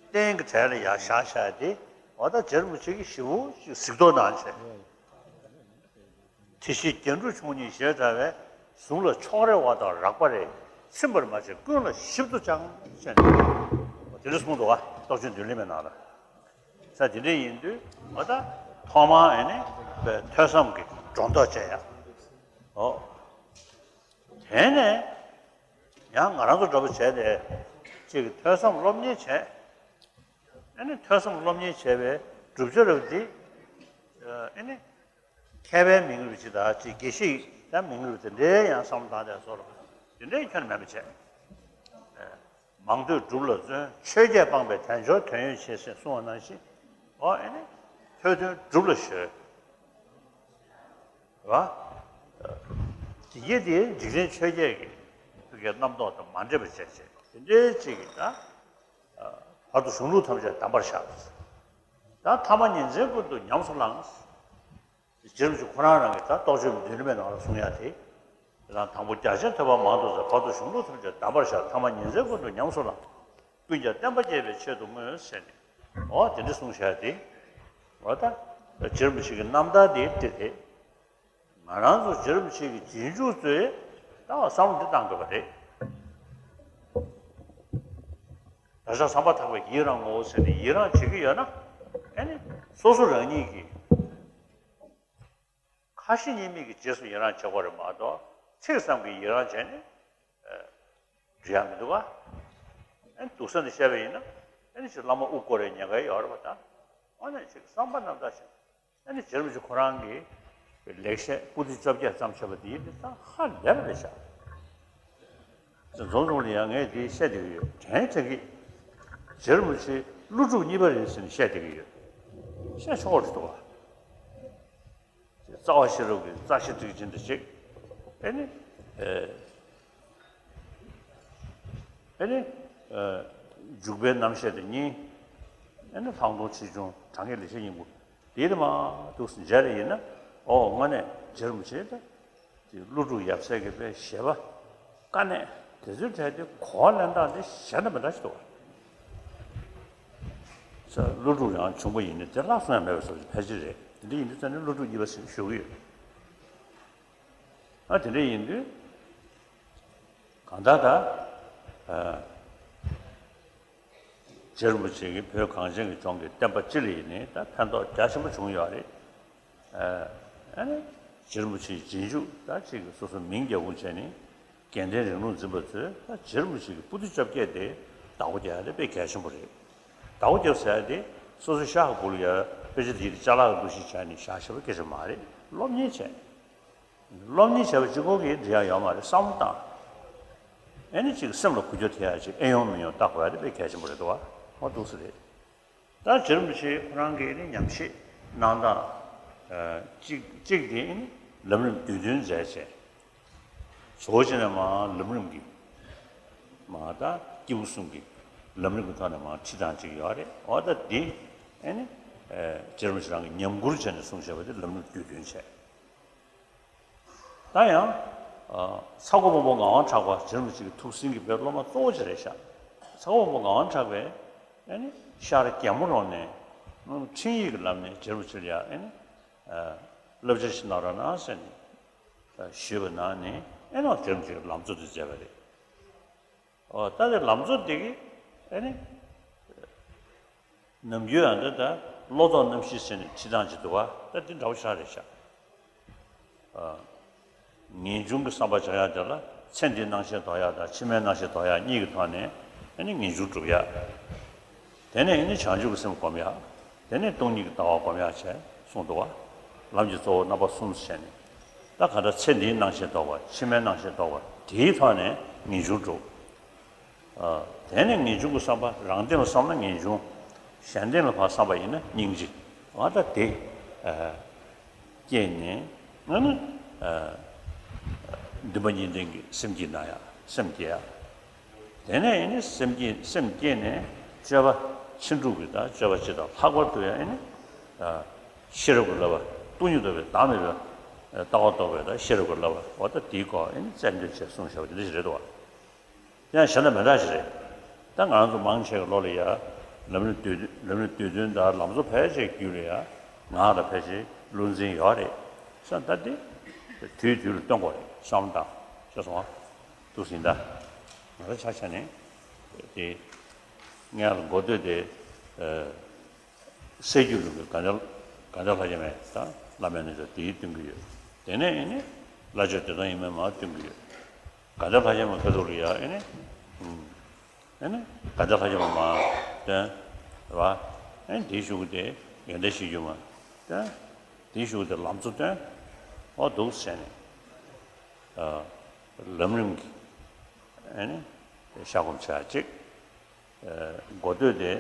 རྟེན་གྱི་གྲས་ལ་ཡར་བཞག་བཞག་དེ་འོ་ད་རྗེ་རིན་པོ་ཆེ་གིས་ཞེ་པོ་ཅིག་གཟིགས་རྟོག་གནང་བྱས། དེ་བཞིན་རྒྱན་དྲུག་མཆོག་གཉིས་ཞེས་བྱ་བའི་གཟུངས་ལ་ཕྱོགས་རེ་བ་དང་རགས་པ་རེ་ ཚིམ་པར་མ་བྱེད་ཀུན་ལ་ཞིབ་ཏུ་སྦྱང་ཞེས་ནས། དེ་འདྲ་གསུངས་འདུག་བ། རྟོགས་བརྗོད་མདུན་ལེགས་མའི་ནང་ལ། ས་དེ་འདྲ་ཡིན་དུས་ང་ད་ཐོག་མར་ཨེ་ནི་ཐོས་བསམ་གྱི་སྒྲོ་འདོགས་བཅད་ཡ། ཨོ། དེ་ནས་ཡང་ང་རང་ཚོ་འདྲ་པོ་བྱས་ཏེ་གཅིག་གི་ཐོས་བསམ་སློབ་གཉེར་བྱས། ཨེ་ནི་ཐོས་བསམ་སློབ་གཉེར་བྱས་པའི་བསྒྲུབ་བྱ་རབ་འདི། ཨེ་ནི། མཁས་པའི་མིང་རུ་ཅི་དང་ཅི་དགེ་བཤེས་ཀྱི་མིང་རུ་དེ་འདྲའི་ཡང་བསམ་བློ་བཏང་སྟེ་སོ་རུ། དེ་འདྲའི་ཁྱོན་མེད་པ་བྱས། མང་ཐོས་སྒྲུབ་ལ་བརྩོན། ཆོས་བརྒྱད་སྤངས་པས་དལ་འབྱོར་དོན་ཡོད་ཅེས་ཟེར་གསུངས་པ་ནང་བཞིན། ཨོ་ཨེ་ནི། ཐོས་དོན་སྒྲུབ་ལ་གཞོལ། རེད་བ། དེ་གྱད་དེ་འཇིག་རྟེན་ཆོས་བརྒྱད་ཀྱི་ཐུགས་ཀའི་རྣམ་རྟོག་དང་མ་འདྲེས་པ་བྱས་བྱས་དེ་འདྲའི་ཅིག་གིས་ད། བར་དུ་གཞུང་ལུགས་ཐམས་ཅད་གདམས་པར་བཞག། ད་ཐ་མ་ཉིན་མཚན་ཀུན་ཏུ་ཉམས་སུ་བླངས། རྗེ་རིན་པོ་ཆེ་ཁོ་རང་རང་གིས་ད་རྟོགས་བརྗོད་མདུན་ལེགས་མའི་ནང་ལ་གསུང་ཡ་དེ། དེ་དང་དང་པོ་རྒྱ་ཆེན་ཐོས་པ་མང་དུ་བཙལ། བར་དུ་གཞུང་ལུགས་ཐམས་ཅད་གདམས་པར་བཞག། ཐ་མ་ཉིན་མཚན་ཀུན་ཏུ་ཉམས་སུ་བླངས། ཀུན་ཀྱང་བསྟན་པ་རྒྱས་པའི་ཆེད་དུ་བསྔོས་ཟེར་ནས། འོ་དེ་འདྲ་གསུངས་བཞག་དེ། འོ་ད། རྗེ་རིན་པོ་ཆེ་གི་རྣམ་ཐར་དེ་དེ་རེད། ང་རང་ཚོ་རྗེ་རིན་པོ་ཆེ་གི་རྗེས་འཇུག་ཚོས་ད་བསམ་བློ་འདི་བཏང་དགོས་པ་རེད། བདག་ཅག་བསམ་པ་ཐག་པས་ཡི་རང་ངོ་ཟེར་ནས་ཡི་རང་བྱེད་ཀྱི་ཡོད་ན། ཨེ་ནི། སོ་སོ་རང་ཉིད་ཀྱི་ཁ་ཞེ་གཉིས་མེད་ཀྱི་རྗེས་སུ་ཡི་རང་བྱེད་དགོས་རེད་མ་གཏོགས་ཚིག་ཙམ་གྱིས་ཡི་རང་བྱས་ནས། འགྲིག་ཡ་མི་འདུག་ག་ཨེ་ནི་སྡུག་ས་ནས་བཤད་པ་ཡིན་ན། ཨེ་ནི་ཅིག་བླ་མ་དབུ་བསྐོར་རེ་ཉེན་ཁ་ཡོད་རེད་པ་ད། འོ་ན་ཅིག་བསམ་པ་རྣམ་དག་བྱས། ཨ་ནི་རྗེ་རིན་པོ་ཆེ་ཁོ་རང་གི་ལེགས་བཤད་པོ་ཏི་བཅོ་བརྒྱད་བརྩམས་བཞག་པ་འདི་ནི་ད་ཧ་ལས་པ་རེད་ཤག་འཛོམས་གྲོགས་ལ་ཡང་ངས་འདི་བཤད་བསྡད་ཀྱི་ཡོད། དྲན་དྲན་གྱི། རྗེ་རིན་པོ་ཆེ་ཀླུ་སྒྲུབ་གཉིས་པ་རེད་ཟེར་ནས་བཤད་བསྡད་ཀྱི་ཡོད། བཤད་ཆོག་གི་འདུག་བ། རྩ་བ་ཤེས་རབ་ཀྱི་རྩ་ཤེ་ཊཱིཀ་ཅན་དུ་གཅིག་ཨེ་ནི། ཨེ། ཨེ་ནི། ཨེ། འཇུག་པའི་རྣམ་བཤད་དེ་གཉིས། ཨེ་ནི་ལྷག་མཐོང་ཆེ་ཆུང་གྲངས་ངེས་ལེགས་བཤད་སྙིང་པོ། དེའི་རིང་མ་འདུག་སེ་མཇལ་རེ་ཡིན་ན། ཨོ་དངོས་གནས་རྗེ་རིན་པོ་ཆེ་དེ། དེ་ཀླུ་སྒྲུབ་ཡབ་སྲས་ཀྱི་དཔེ་བཞེད་པ། དཀའ་གནད་དེ་ཚོའི་གྲས་དེ་གོ་བ་ལེན་སྟངས་དེ་གཞན་དང་མི་འདྲ་ཞིག་འདུག་བ། ས་ཀླུ་སྒྲུབ་ཡང་བྱུང་པ་ཡིན་ན་དེ་ལྷག་སོང་ཡང་མེད་པའི་བཟོ་ཞིག་ཕལ་ཆེར་རེད། དེ་འདྲ་ཡིན་དུས་ཙང་ནས་ཀླུ་སྒྲུབ་གཉིས་པ་ཞིག་ཞུ་གི་ཡོད། ཨ་དེ་འདྲ་ཡིན་དུས། གང་ལྟར་ད། ཨ། རྗེ་རིན་པོ་ཆེ་གིས་བོད་གངས་ཅན་གྱི་ལྗོངས་ཀྱི་བསྟན་པ་སྤྱི་ལ་ཡིན་ནའི་ད་ཕན་ཐོགས་རྒྱ་ཆེན་པོ་བྱུང་ཡོད་རེད། ཨ། ཨ་ནི། རྗེ་རིན་པོ་ཆེའི་རྗེས་འཇུག་ད་ཅིག་གིས་སོ་སོ་མིང་རྒྱག་ཁུངས་བྱས་ནས་དགེ་ལྡན་རིང་ལུགས་འཛིན་པ་ཚོས་ད་རྗེ་རིན་པོ་ཆེ་གི་པོ་ཏི་བཅོ་བརྒྱད་དེ་བདག་པོ་རྒྱག་ཡ་དེ་དཔེ་གལ་ཆེན་པོ་རེད། བདག་པོ་རྒྱབ་ཟེར་ཡ་དེ་སོ་སོ་ཤག་གི་སྦུག་ལ་ཡ་དཔེ་ཆ་དེ་ཅ་ལག་གི་འདུ་ཤེས་བྱས་ནས་བཞག་ཤེས་པ་སྐད་ཆ་མ་རེད། སློབ་གཉེར་བྱས། སློབ་གཉེར་བྱས་པ་གཅིག་པོ་གིས་འགྲིག་ཡ་ཡོད་མ་རེད། བསམ་བློ་བཏང་། ཨེ་ནི་ཅིག་སེམས་ལ་འགུལ་སྐྱོད་ཐེབས་ཡ་ཅིག་ཨེ་ཡོང་མི་ཡོང་བལྟ་དགོས་ཡ་དེ་དཔེ་གལ་ཆེན་པོ་རེད་འདུག་བ། ཨོ་འདུག་སེ་རེད། ད་རྗེ་རིན་པོ་ཆེ་ཁོ་རང་གིས་ཨེ་ནི་ཉམས་ཞིབ་གནང་སྟངས། ཨ། གཅིག་གཅིག་དེ་ཨེ་ནི་ལམ་རིམ་བསྡུས་དོན་མཛད་བྱས། བཟོ་བྱས་ནས་མར་ལམ་རིམ་གྱི། མར་ད་སྐྱེས་བུ་གསུམ་གྱི་ལམ་རིམ་གྱི་ཐོག་ནས་མར་ཁྲིད་སྟངས་ཅིག་ཡོད་རེད། ཨོ་ད་དེ་ཨེ་ནི། ཨ། རྗེ་རིན་པོ་ཆེ་རང་གིས་ཉམས་མགུར་བྱས་ནས་གསུངས་བཞག་པ་དེ་ལམ་རིམ་བསྡུས་དོན་བྱས། ད་ཡང་། ཨ། ཚ་སྒོ་སྔོན་པོ་ངག་དབང་གྲགས་པ་རྗེ་རིན་པོ་ཆེ་གི་ཐུགས་ཟིན་གྱི་དཔེ་སློབ་མ་གཙོ་བོ་ཅིག་རེད་ཤག་ཚ་སྒོ་སྔོན་པོ་ངག་དབང་གྲགས་པས་ཨེ་ནི་ཤར་རྒྱལ་མོ་རོང་ནས་འཕྲིན་ཡིག་གི་ལམ་ནས་རྗེ་རིན་པོ་ཆེ་ལ་ཡ་ཨེ་ནི། ཨ། བསླབ་བྱ་ཞིག་གནང་རོགས་གནང་ཟེར་ནས་ཞུས་པ་ནང་ནས་ཨེ་ནི་རྗེ་རིན་པོ་ཆེ་གི་ལམ་གཙོ་དེ་མཛད་པ་རེད། ཨོ་ད་དེ་ལམ་གཙོ་དེ་གིས་ཨེ་ནི། ནམ་རྒྱུན་ཡང་འདི་ལྟར་བློ་ལྡོག་རྣམ་བཞི་ཟེར་ནས་ཁྲིད་སྟངས་ཅིག་འདུག་བ། ད་འདི་འདྲ་བོ་ཞིག་རེད་ཤག་ཨ། ངེས་འབྱུང་གི་བསམ་པ་བྱ་ཡག་དེ་ལ་ཚེ་འདིའི་སྣང་ཤས་ལྡོག་ཡག་དང་ཕྱི་མའི་སྣང་ཤས་ལྡོག་ཡག་གཉིས་ཀྱི་ཐོག་ནས་ཨ་ནི་ངེས་འབྱུང་སྒྲུབ་ཡག་དེ་ནས་ཨ་ནི་བྱང་ཆུབ་ཀྱི་སེམས་སྒོམ་ཡག་དེ་ནས་སྟོང་ཉིད་ཀྱི་ལྟ་བ་སྒོམ་ཡག་བྱས་གསུངས་འདུག་བ། ལམ་གྱི་གཙོ་བོ་རྣམ་པ་གསུམ་བྱས་ནས། ད་ག་འདྲ་ཚེ་འདིའི་སྣང་ཤས་ལྡོག་པ་ཕྱི་མའི་སྣང་ཤས་ལྡོག་པ་དེའི་ཐོག་ནས་ངེས་འབྱུང་སྒྲུབ། ཨ། དེ་ནས་ངེས་འབྱུང་གི་བསམ་པ་རང་སྟེང་ལ་བསམ་ན་ངེས་འབྱུང་། གཞན་སྟེང་ལ་ཕར་བསམ་པ་ཡིན་ན་སྙིང་རྗེ། འོ་ད་དེ། ཨ། སྐྱེས་ནས་ཨ་ནི། ཨ། འདུན་པ་གཉིས་ལྡན་གྱི་སེམས་བསྐྱེད་གནང་ཡག་སེམས་བསྐྱེད་ཡག་དེ་ནས་ཨ་ནི་སེམས་བསྐྱེད་སེམས་བསྐྱེད་ནས་སྤྱོད་པ་ཕྱིན་དྲུག་གི་ད་སྤྱོད་པ་སྤྱི་དང་ལྷག་པར་དུ་ཡང་ཨ་ནི། ཨ། ཤེས་རབ་ཀྱི་བསླབ་པ་སྟོང་ཉིད་རྟོགས་པའི་བདག་མེད་པའི་ལྟ་བ་རྟོགས་པའི་ད་ཤེས་རབ་ཀྱི་བསླབ་པ་འོ་ད་དེའི་སྐོར་ཨ་ནི་རྩལ་འདོན་བྱས་གསུངས་བཞག་པ་དེ་འདྲ་ཞིག་རེད་འདུག་བ། ཡང་གཞན་དང་མི་འདྲ་ཞིག་རེད། ད་ང་རང་ཚོ་མང་ཆེ་གི་བློ་ལ་ཡ། ལམ་རིམ་བསྡུས་ལམ་རིམ་བསྡུས་དོན་དང་ལམ་གཙོ་ཕལ་ཆེར་རྒྱུད་ལ་ཡ། ངག་ལ་ཕལ་ཆེར་བློ་འཛིན་ཡོད་རེད། བསམ་ད་དེ། དུས་དུས་ལ་སྟོན་དགོས་རེད་བསམ་དང་ཤེས་སོང་ང་། འདུག་ཟིན་ད། ང་རང་ཆ་བཞག་ནས་དེ་སྔོན་ལ་འགོ་སྟོད་དེ་ཨ་སྲད་རྒྱུད་ལུགས་ཀྱི་དགའ་ལྡན་དགའ་ལྡན་ལྷ་བརྒྱ་མའི་ད་བླ་མའི་རྣལ་འབྱོར་དེའི་སྟོན་གྱི་ཡོད། དེ་ནས་ཨེ་ནི་བླ་མཆོད་བདེ་སྟོང་ཡིན་མིན་མར་སྟོན་གྱི་ཡོད། དགའ་ལྡན་ལྷ་བརྒྱ་མ་ཁ་ཐུག་ལ་ཡ་ཨེ་ནི་ཨེ་ནི་དགའ་ལྡན་ལྷ་བརྒྱ་མ་མར་སྟོན་ར། ཨེ་ནི་དེའི་གཞུག་གུ་དེ་ཡོན་ཏན་གཞིར་གྱུར་མ་སྟོན། དེའི་གཞུག་གུ་དེ་ལམ་གཙོ་སྟོན། འོ་འདུག་ཟེར་ནས་ཨ་ལམ་རིམ་གྱི་ཨེ་ནི་བཤད་སྒོམ་བྱ་གཅིག་འགོ་སྟོད་དེ་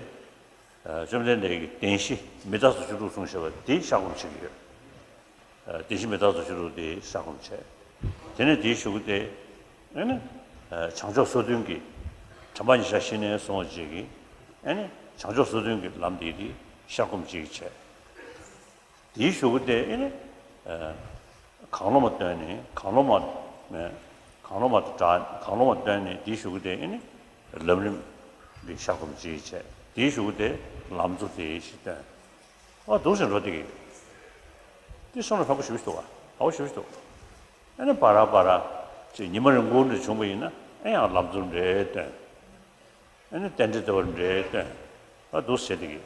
བཅོམ་ལྡན་འདས་ཀྱིས་བདེན་བཞི་མི་རྟག་སོགས་བཅུ་དྲུག་གསུངས་བཞག་པ་དེ་བཤད་སྒོམ་བྱེད་ཀྱི་ཡོད། བདེན་བཞི་མི་རྟག་སོགས་བཅུ་དྲུག་དེ་བཤད་སྒོམ་བྱས། དེ་ནས་དེའི་གཞུག་གུ་དེ་ཨེ་ནི་བྱང་ཆུབ་སོ་བདུན་གྱི་དྲན་པ་ཉེར་བཞག་གཞི་ནས་སོང་བ་ཅིག་གིས་ཨེ་ནི་བྱང་ཆུབ་སོ་བདུན་གྱི་ལམ་དེ་དེ་བཤད་སྒོམ་ཅིག་བྱས། དེའི་གཞུག་གུ་དེ་ཨེ་ནི་གང་བློ་མ་བཏོན་ནས་གང་བློ་མ་མེད། གང་བློ་མ་དྲག་གང་བློ་མ་བཏོན་ནས་དེའི་གཞུག་གུ་དེ་ཨེ་ནི་ལམ་རིམ་གྱི་བཤད་སྒོམ་ཅིག་བྱས། དེའི་གཞུག་གུ་དེ་ལམ་གཙོ་དེ་ཞིག་བཏོན། ཨ་འདུག་སེ་འགྲོ་བསྡད་ཀྱི་ཡོད། དེ་སོང་ལ་བཟང་པོ་ཞེ་པོ་ཞིག་འདུག་བ། བཟང་པོ་ཞེ་པོ་ཞིག་འདུག་ཨེ་ནི་བར་བར་ཅིག་ཉི་མ་རིང་པོ་འདྲ་བྱུང་བ་ཡིན་ན་ཨེ་ཡང་ལམ་གཙོ་འདྲ་བཏོན། ཨེ་ནི་རྟེན་འབྲེལ་ལྟ་བུ་འདྲ་བཏོན། ཨ་འདུག་སེ་བྱས་བསྡད་ཀྱི་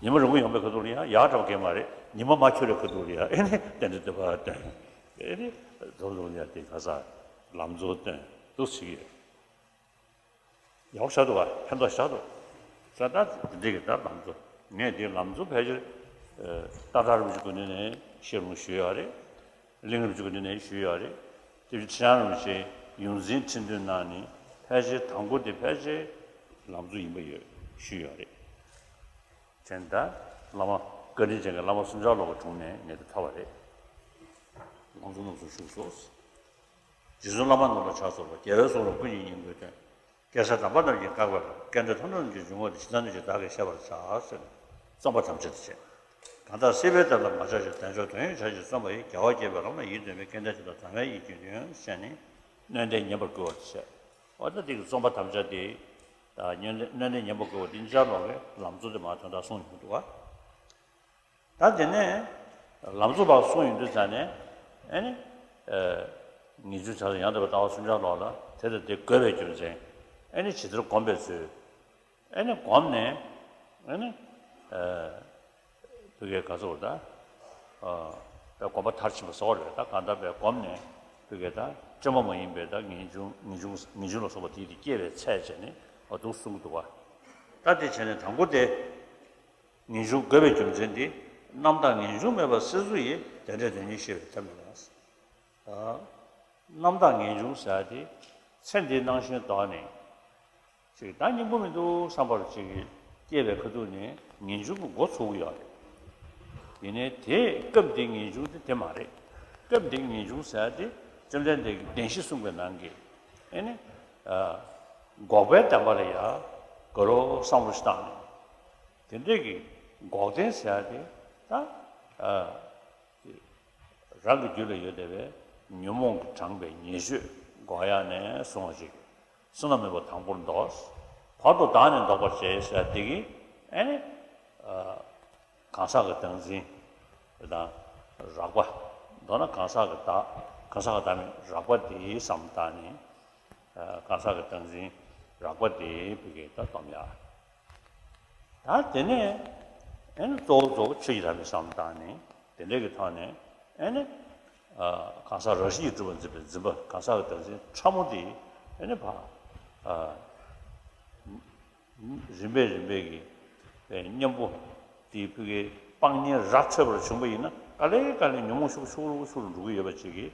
ཡོད། ཉི་མ་རིང་པོ་ཡོང་པའི་ཁ་ཐུག་ལ་ཡང་ཡག་འདྲ་བ་གང་ཡང་མ་རེད། ཉི་མ་མ་འཁྱོལ་བའི་ཁ་ཐུག་ལ་ཡང་ཨེ་ནི་རྟེན་འབྲེལ་ལྟ་བུ་བཏོན། ཨེ་ནི་རྫོགས་རྫོགས་ཡང་དེ་ག་ས་ལམ་གཙོ་བཏོན། འདུག་སེ་བྱེད་ཀྱི་ཡོད། ཡག་པོ་ཆགས་འདུག་བ། ཕན་ཐོགས་ཆགས་འདུག་ས། ད་འདི་འདྲའི་གི་ད་ལམ་གཙོ། ངས་འདི་ལམ་གཙོ་ཕལ་ཆེར་ཨ་སྟག་བྲག་རིན་པོ་ཆེའི་སྐུ་མདུན་ནས་ཤེས་རུང་ཞུས་ཡོད་རེད། གླིང་རིན་པོ་ཆེའི་སྐུ་མདུན་ནས་ཞུས་ཡོད་རེད། དེ་བཞིན་ཁྲི་བྱང་རིན་པོ་ཆེ་ཡོངས་འཛིན་ཁྲི་འདོན་གནང་ནས་ཕལ་ཆེར་དང་པོ་དེ་ཕལ་ཆེར་ལམ་གཙོ་ཡིན་པ་ཡོད་ཞུས་ཡོད་རེད། དེ་ད་བླ་མ་བཀའ་དྲིན་ཅན་གྱི་བླ་མ་སུམ་བརྒྱ་ལོ་གི་དྲུང་ནས་ངས་དེ་ཐོབ་པ་རེད། ལམ་གཙོ་རྣམ་གསུམ་བཞུགས་སོ། རྗེ་བཙུན་བླ་མ་རྣམས་ལ་ཕྱག་འཚལ་ལོ། རྒྱལ་བའི་གསུང་རབ་ཀུན་གྱི་སྙིང་པོའི་དོན། སྐྱེས་བུ་དམ་པ་རྣམས་ཀྱིས་བཀག་པའི་བློ། སྐལ་ལྡན་ཐོབ་རྣམས་ཀྱི་འབྱུང་བ་དེ། ཇི་ལྟར་ནུས་ཀྱང་བདག་གིས་ཤེས་པར་བྱ། ཟེར་ནས་རྩོམ་པ་དམ་བཅའ་དེ་བྱས། གང་དག་སྲིད་པའི་གཏན་ལ་མ་ཆགས་ཤིང་། བདེ་མཆོག་དོན་ཡོད་བྱ་ཕྱིར་བརྩོན་པ་ཡིས། རྒྱལ་བ་དགྱེས་པའི་ལམ་ལ་ཡིད་རྟོན་པའི། སྐལ་ལྡན་ཆེ་ཐོབ་དམ་པའི་ཡིད་ཀྱིས་ནི། ཟེར་ནས་སྣོན་ལྡན་ཉན་པར་བསྐུལ་བ་དེ་བྱས། འོ་ད་འདི་གི་རྩོམ་པ་དམ་བཅའ་དེ་ད་སྣོན་ལྡན་སྣོན་ལྡན་ཉན་པར་བསྐུལ་བ་དེ་འཇར་ལོག་གི་ལམ་གཙོ་དེ་མར་དོན་དག་གསུངས་ཡོང་གི་འདུག་བ། ད་དེ་ནས་ལམ་གཙོ་བར་གསུངས་ཡོང་དུས་ཙ་ནས་ཨེ་ནི་ངེས་འབྱུང་བྱ་ཡང་དག་པའི་ལྟ་བ་སུམ་བརྒྱ་ལོག་ལ་དེ་དང་དེ་དགོས་པའི་རྒྱུ་མཚན། ཨེ་ནི་ཇི་ལྟར་བསྒོམ་པའི་ཚུལ། ཨེ་ནི་བསྒོམས་ནས་ཨེ་ནི་བུ་གའི་ག་ཚོད་ད་བསྒོམ་པ་མཐར་ཕྱིན་པ་སོགས་རེད། ད་གང་ལྟར་བས་བསྒོམས་ནས་བུ་གའི་ད་བཅོས་མ་མ་ཡིན་པའི་ད་ངེས་འབྱུང་ངེས་འབྱུང་ངེས་འབྱུང་ལ་སོགས་པ་དེ་དེ་སྐྱེ་བའི་ཚད་བྱས་ནས་འོ་འདུག་གསུང་གི་འདུག་བ། ད་དེ་བྱས་ནས་དང་པོ་དེ། ངེས་འབྱུང་དགོས་པའི་རྒྱུ་མཚན་འདི། རྣམ་དག་ངེས་འབྱུང་མེད་པར་སྲིད་གཟུགས་ཡི། རྟེན་འབྲེལ་དོན་གཉིས་ཤེས་པའི་ཐབས་མེད་ལ། རྣམ་དག་ངེས་འབྱུང་ཟེར་དེ་ཚེ་འདིའི་སྣང་ཞེན་ལྡོག་ནས་ཅིག་ད་སྙིང་པོ་མི་འདུག་བསམ་པར་ཅིག་སྐྱེས་པའི་ཁ་ཐུག་ནས་ངེས་འབྱུང་གི་འགོ་ཚུགས་ཀྱི་ཡོད་རེད། ཡིན་ནའི་དེ་སྐབས་འདིའི་ངེས་འབྱུང་དེ་དེ་མ་རེད། སྐབས་འདིའི་ངེས་འབྱུང་ཟེར་དེ་བཅོམ་ལྡན་འདས་ཀྱིས་བདེན་བཞི་གསུངས་པའི་ནང་གི་ཨེ་ནི་འགོག་པའི་བདེན་པ་ལ་ཡ་དགོས་རོགས་བསམ་བློ་ཞིག་བཏང་ནས། དེ་འདྲས་ཀྱི་འགོག་བདེན་ཟེར་ཡ་དེ་ད་ཨ་རང་གི་རྒྱུད་ལ་ཡོད་བསྡད་པའི་ཉོན་མོངས་ཀྱིས་དྲངས་པའི་ཉེས་སྤྱོད་འགོག་ཡ་ནས་བཟུང་བ་ཅིག་བསོད་ནམས་མེད་པ་དང་པོར་ལྡོག། བར་དུ་བདག་ནི་ལྡོག་པར་བྱེད་ཟེར་ཡ་དེ་གི་ཨེ་ནི་ཨ་གང་ཟག་གི་བདག་འཛིན་དང་རགས་པ། མདོར་ན་གང་ཟག་གི་བདག་གང་ཟག་གི་བདག་མེད་རགས་པ་དེའི་བསམ་བཏང་ནས། གང་ཟག་གི་བདག་འཛིན་རགས་པ་དེ་བུ་གའི་ད་སྡོམ་ཡ། ད་དེ་ནས་ཨེ་ནི་གཙོ་བོ་གཙོ་བོ་ཆོས་ཀྱི་བདག་མེད་བསམ་བཏང་ནས་དེ་འདྲ་གི་ཐོག་ནས་ཨེ་ནི་གང་ཟག་རང་བཞིན་གྱིས་གྲུབ་པར་འཛིན་པའི་འཛིན་པ་གང་ཟག་གི་བདག་འཛིན་ཕྲ་མོ་དེ་ཨེ་ནི་ཕ་རིམ་པས་རིམ་པས་ཀྱི་གཉེན་པོ་དེའི་བུ་གའི་སྤང་གཉེན་རགས་ཆོད་པར་བྱུང་བ་ཡིན་ན་ག་ལེ་ག་ལེ་ཉོན་མོངས་ཤུགས་ཤུགས་རུ་ཤུགས་རུ་འགྲོ་གི་ཡོད་པ་ཅིག་གིས།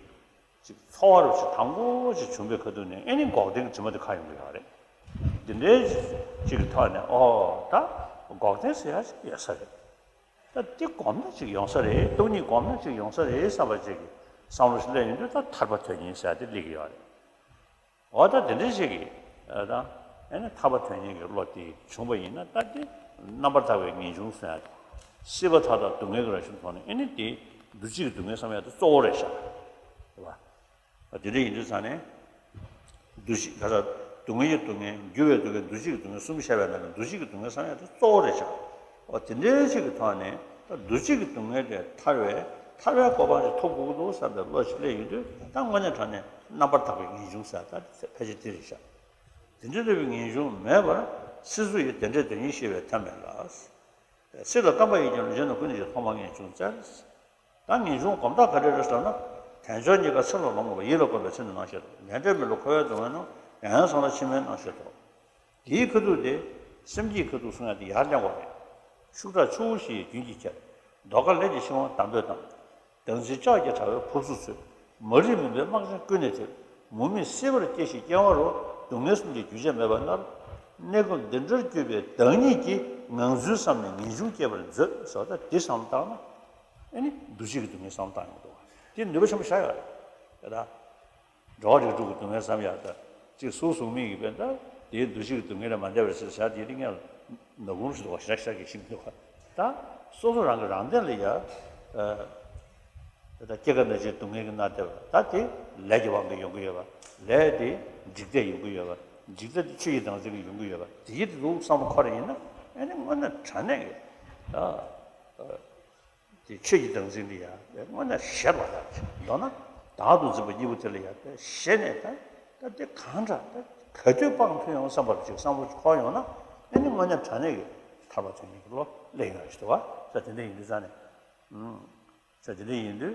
ཅིག་ཚོར་བ་ཅིག་དང་པོ་ཅིག་བྱུང་བའི་ཁ་ཐུག་ནས་ཨེ་ནི་འགོག་བདེན་གྱི་དྲི་མ་དེ་ཁ་ཡོང་གི་ཡོད་རེད། འདི་འདྲའི་ཅིག་གི་ཐོག་ནས་ཨོ་ད་འགོག་བདེན་ཟེར་ཡ་ཅིག་ཡོད་ས་རེད། ད་འདི་སྒོམ་ན་ཅིག་ཡོང་ས་རེད། སྟོང་ཉིད་སྒོམ་ན་ཅིག་ཡོང་ས་རེད་བསམ་པ་ཅིག་གི་བསམ་བློ་ཞིག་སླེབས་ཡོང་དུས་ད་ཐར་པ་དོན་གཉེར་ཟེར་ཡ་དེ་སླེབས་ཀྱི་ཡོད་རེད། འོ་ད་དེ་འདྲ་ཞིག་གིས་ཨ་ད་ཨེ་ནི་ཐར་པ་དོན་གཉེར་གྱི་བློ་དེ་བྱུང་བ་ཡིན་ན་ད་དེ་རྣམ་པར་དག་པའི་ངེས་འབྱུང་ཟེར་ཡ་དེ་སྲིད་པ་མཐའ་དག་སྡུག་བསྔལ་གྱི་རང་བཞིན་མཐོང་ནས་ཨེ་ནི་དེ་འདུ་བྱེད་ཀྱི་སྡུག་བསྔལ་བསམ་ཡ་དེ་གཙོ་བོ་རེད་ཤག་རེད་པ། དེ་འདྲ་ཡིན་དུས་ཙང་ནས། འདུ་བྱེད་ག་ས་སྡུག་བསྔལ་གྱི་སྡུག་བསྔལ་འགྱུར་བའི་སྡུག་བསྔལ་འདུ་བྱེད་ཀྱི་སྡུག་བསྔལ་གསུམ་བཤད་པའི་ནང་ནས་འདུ་བྱེད་ཀྱི་སྡུག་བསྔལ་བསམ་ཡ་དེ་གཙོ་བོ་རེད་ཤག་འོ་དེ་འདྲའི་ཞིག་གི་ཐོག་ནས་ད་འདུ་བྱེད་ཀྱི་སྡུག་བསྔལ་ལས་ཐར་བའི་ ཐར་པའི་གོ་འཕང་ཞིག་ཐོབ་དགོས་ཀྱི་འདུག་བསམ་པའི་བློ་ཞིག་སླེབས་ཡོང་དུས། ད་དངོས་གནས་དྲང་གནས་རྣམ་པར་དག་པའི་ངེས་འབྱུང་ཟེར་ད་ཕལ་ཆེར་དེ་རེད་ཤག་དེ་འདྲ་འདྲ་བའི་ངེས་འབྱུང་མེད་པར། སྲིད་གཟུགས་ཡི་དེ་འདྲའི་དོན་ཉིད་ཤེས་པའི་ཐབས་མེད་ལ། སྲིད་ལ་རྐང་པ་ཡིས་ཀྱང་གཞན་ལ་ཀུན་ནས་ཀྱང་ཐོག་མར་ངེས་འབྱུང་བཙལ། ད་ངེས་འབྱུང་སྒོམ་ཐབས་ག་འདྲ་རེད་ཟེར་ན། དལ་འབྱོར་རྙེད་དཀའ་ཚེ་ལ་ལོངས་སྤོབས་པ། ཡིད་ལ་བསྒོམས་པས་ཚེ་འདི་སྣང་ཤེས་སོ། ལས་འབྲས་མེད་ལ་འཁོར་བའི་སྡུག་བསྔལ་རྣམས། ཡང་ཡང་བསམས་ལ་ཕྱི་མའི་སྣང་ཤས་སོ། དེའི་ཁ་ཐུག་དེ། སེམས་བསྐྱེད་ཁ་ཐུག་གསུང་ཡ་དེ་ཡར་གླེང་བ་རེད། ཤུགས་དྲག་ཆུ་བོ་ཞིག་རྒྱུན་གྱིས་ཁྱེར། ཟློས་གར་ལས་ཀྱི་ཤིང་བ་འདམ་བུས་གཏམས། བདག་འཛིན་ལྕགས་ཀྱི་དྲ་བས་ཕུབ་སུ་ཚུད། མ་རིག་མུན་པའི་རྨག་ཅན་ཀུན་ནས་བྲེགས། མུ་མེད་སྲིད་པར་སྐྱེ་ཞིང་སྐྱེ་བ་རུ། སྡུག་བསྔལ་གསུམ་གྱི་རྒྱུན་ཆད་མེད་པར་མནར། གནས་སྐབས་འདི་འདྲར་གྱུར་པའི་བདག་ཉིད་ཀྱིས། ངང་ཚུལ་བསམས་ནས་ངེས་འབྱུང་སྐྱེ་བར་མཛོད། ཟེར་བ་ད་འདི་བསམ་བཏང་ན། ཨེ་ནི་འདུ་བྱེད་ཀྱི་སྡུག་བསྔལ་བསམ་བཏང་ཡོང་འདུག་དེ་ནུས་པ་ཆེན་པོ་ཞེ་དྲག་ཡོད་རེད་ད། འགྲོ་བ་རིགས་དྲུག་གི་སྡུག་བསྔལ་བསམ་ཡག་ད། གཅིག་གཟུགས་གཟུགས་མེད་ཀྱི་བས་ད། དེའི་འདུ་བྱེད་ཀྱི་སྡུག་བསྔལ་ལས་མ་འདས་པར་ཟེར་བྱ་དེའི་སྟེང་ལ་ནག་ཁུང་ཞིག་འདུག་བ། ཞག་ཞག་གི་ཤིང་འདུག་བ། ད་སོ་སོ་རང་གི་རང་སྟེང་ལ་ཡ། ད་སྐྱེ་རྒ་ན་འཆིའི་སྡུག་བསྔལ་གྱིས་མནར་བསྡད་པ་ད་དེ་ལས་ཀྱི་དབང་གིས་ཡོང་གི་ཡོད་པ། ལས་དེ་འཇིག་ལྟས་ཡོང་གི་ཡོད་པ། འཇིག་ལྟ་དེ་ཆོས་ཀྱི་བདག་འཛིན་གྱིས་ཡོང་གི་ཡོད་པ། དེ་ཡི་དེ་ལུགས་བསམ་བློ་འཁོར་ཡིན་ན། ཨེ་ནི་དངོས་གནས་དྲང་གནས་ཀྱི་ད། དེ་ཆོས་ཀྱི་བདག་འཛིན་འདི་ཡང་དངོས་གནས་ཞེད་པ་དང་མདོར་ན་བདག་ཏུ་འཛིན་པ་གཉིས་པོ་དེ་ལ་ཡང་ཞེད་ནས་ད་ད་དེ་གང་འདྲ་ད་ག་དུས་སྤང་ཐུབ་ཡོང་བསམ་པ་ཅིག་བསམ་བློ་འཁོར་ཡོང་ན། ཨ་ནི་དངོས་གནས་དྲང་གནས་ཀྱི་ཐར་པ་དོན་གཉེར་གྱི་བློ་སླེབས་ཡོང་ཞིག་འདུག་བ། ས་དེ་འདྲ་ཡིན་དུས་ཙང་ནས། ས་དེ་འདྲ་ཡིན་དུས་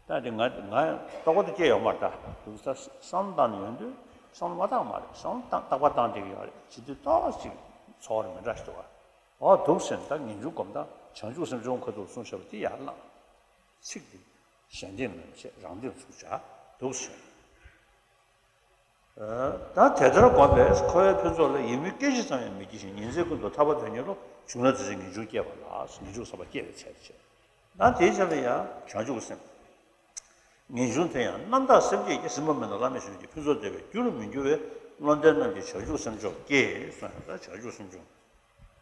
ད་དེ་ང་ང་རྟོགས་པ་དེ་སྐྱེ་ཡོང་མ་རེད་ད། དུས་ས་བསམ་བཏང་ནས་ཡོང་དུས་བསམ་བློ་མ་བཏང་མ་རེད། བསམ་བློ་བཏང་རྟག་པར་བཏང་བསྡད་ཀྱི་ཡོད་རེད། བྱེད་དུས་ཏོག་ཙམ་ཚོར་བ་མི་འདྲ་ཞིག་འདུག་བ། འོ་འདུག་ཟེར་ནས་ད་ངེས་འབྱུང་སྒོམ་སྟངས་བྱང་ཆུབ་སེམས་སྦྱོང་ཁ་ཐུག་གསུངས་བཞག་པ་དེ་ཡར་བླངས། ཚིག་འདི་གཞན་སྟེང་མེད་པ་བྱས་རང་སྟེང་ཚུགས་བྱ་འདུག་ཟེར། ད་དེ་ལྟར་བསྒོམས་པས་འཁོར་བའི་ཕུན་ཚོགས་ལ་ཡིད་མུན་སྐད་ཅིག་ཙམ་ཡང་མི་སྐྱེ་ཞིང་། ཉིན་མཚན་ཀུན་ཏུ་ཐར་པ་དོན་གཉེར་རོ། བྱུང་ན་དེ་ཚེ་ངེས་འབྱུང་སྐྱེས་པ་ལ། ངེས་འབྱུང་བསམ་པ་སྐྱེས་པའི་ཚད་དུ་བྱས། ད་དེའི་ཆ་ལ་ཡང་བྱང་ཆུབ་སེམས། ངེས་འབྱུང་དེ་ཡང་རྣམ་དག་སེམས་བསྐྱེད་ཀྱིས། ཟིན་པ་མིན་ནོ་བླ་མེད་གཞུང་གི་ཕུན་ཚོགས་འདོད་པའི་རྒྱུར་མི་འགྱུར་བའི། བློ་ལྡན་རྣམས་ཀྱིས་བྱང་ཆུབ་སེམས་མཆོག་བསྐྱེད། གསུངས་ཡང་ད་བྱང་ཆུབ་སེམས་མཆོག་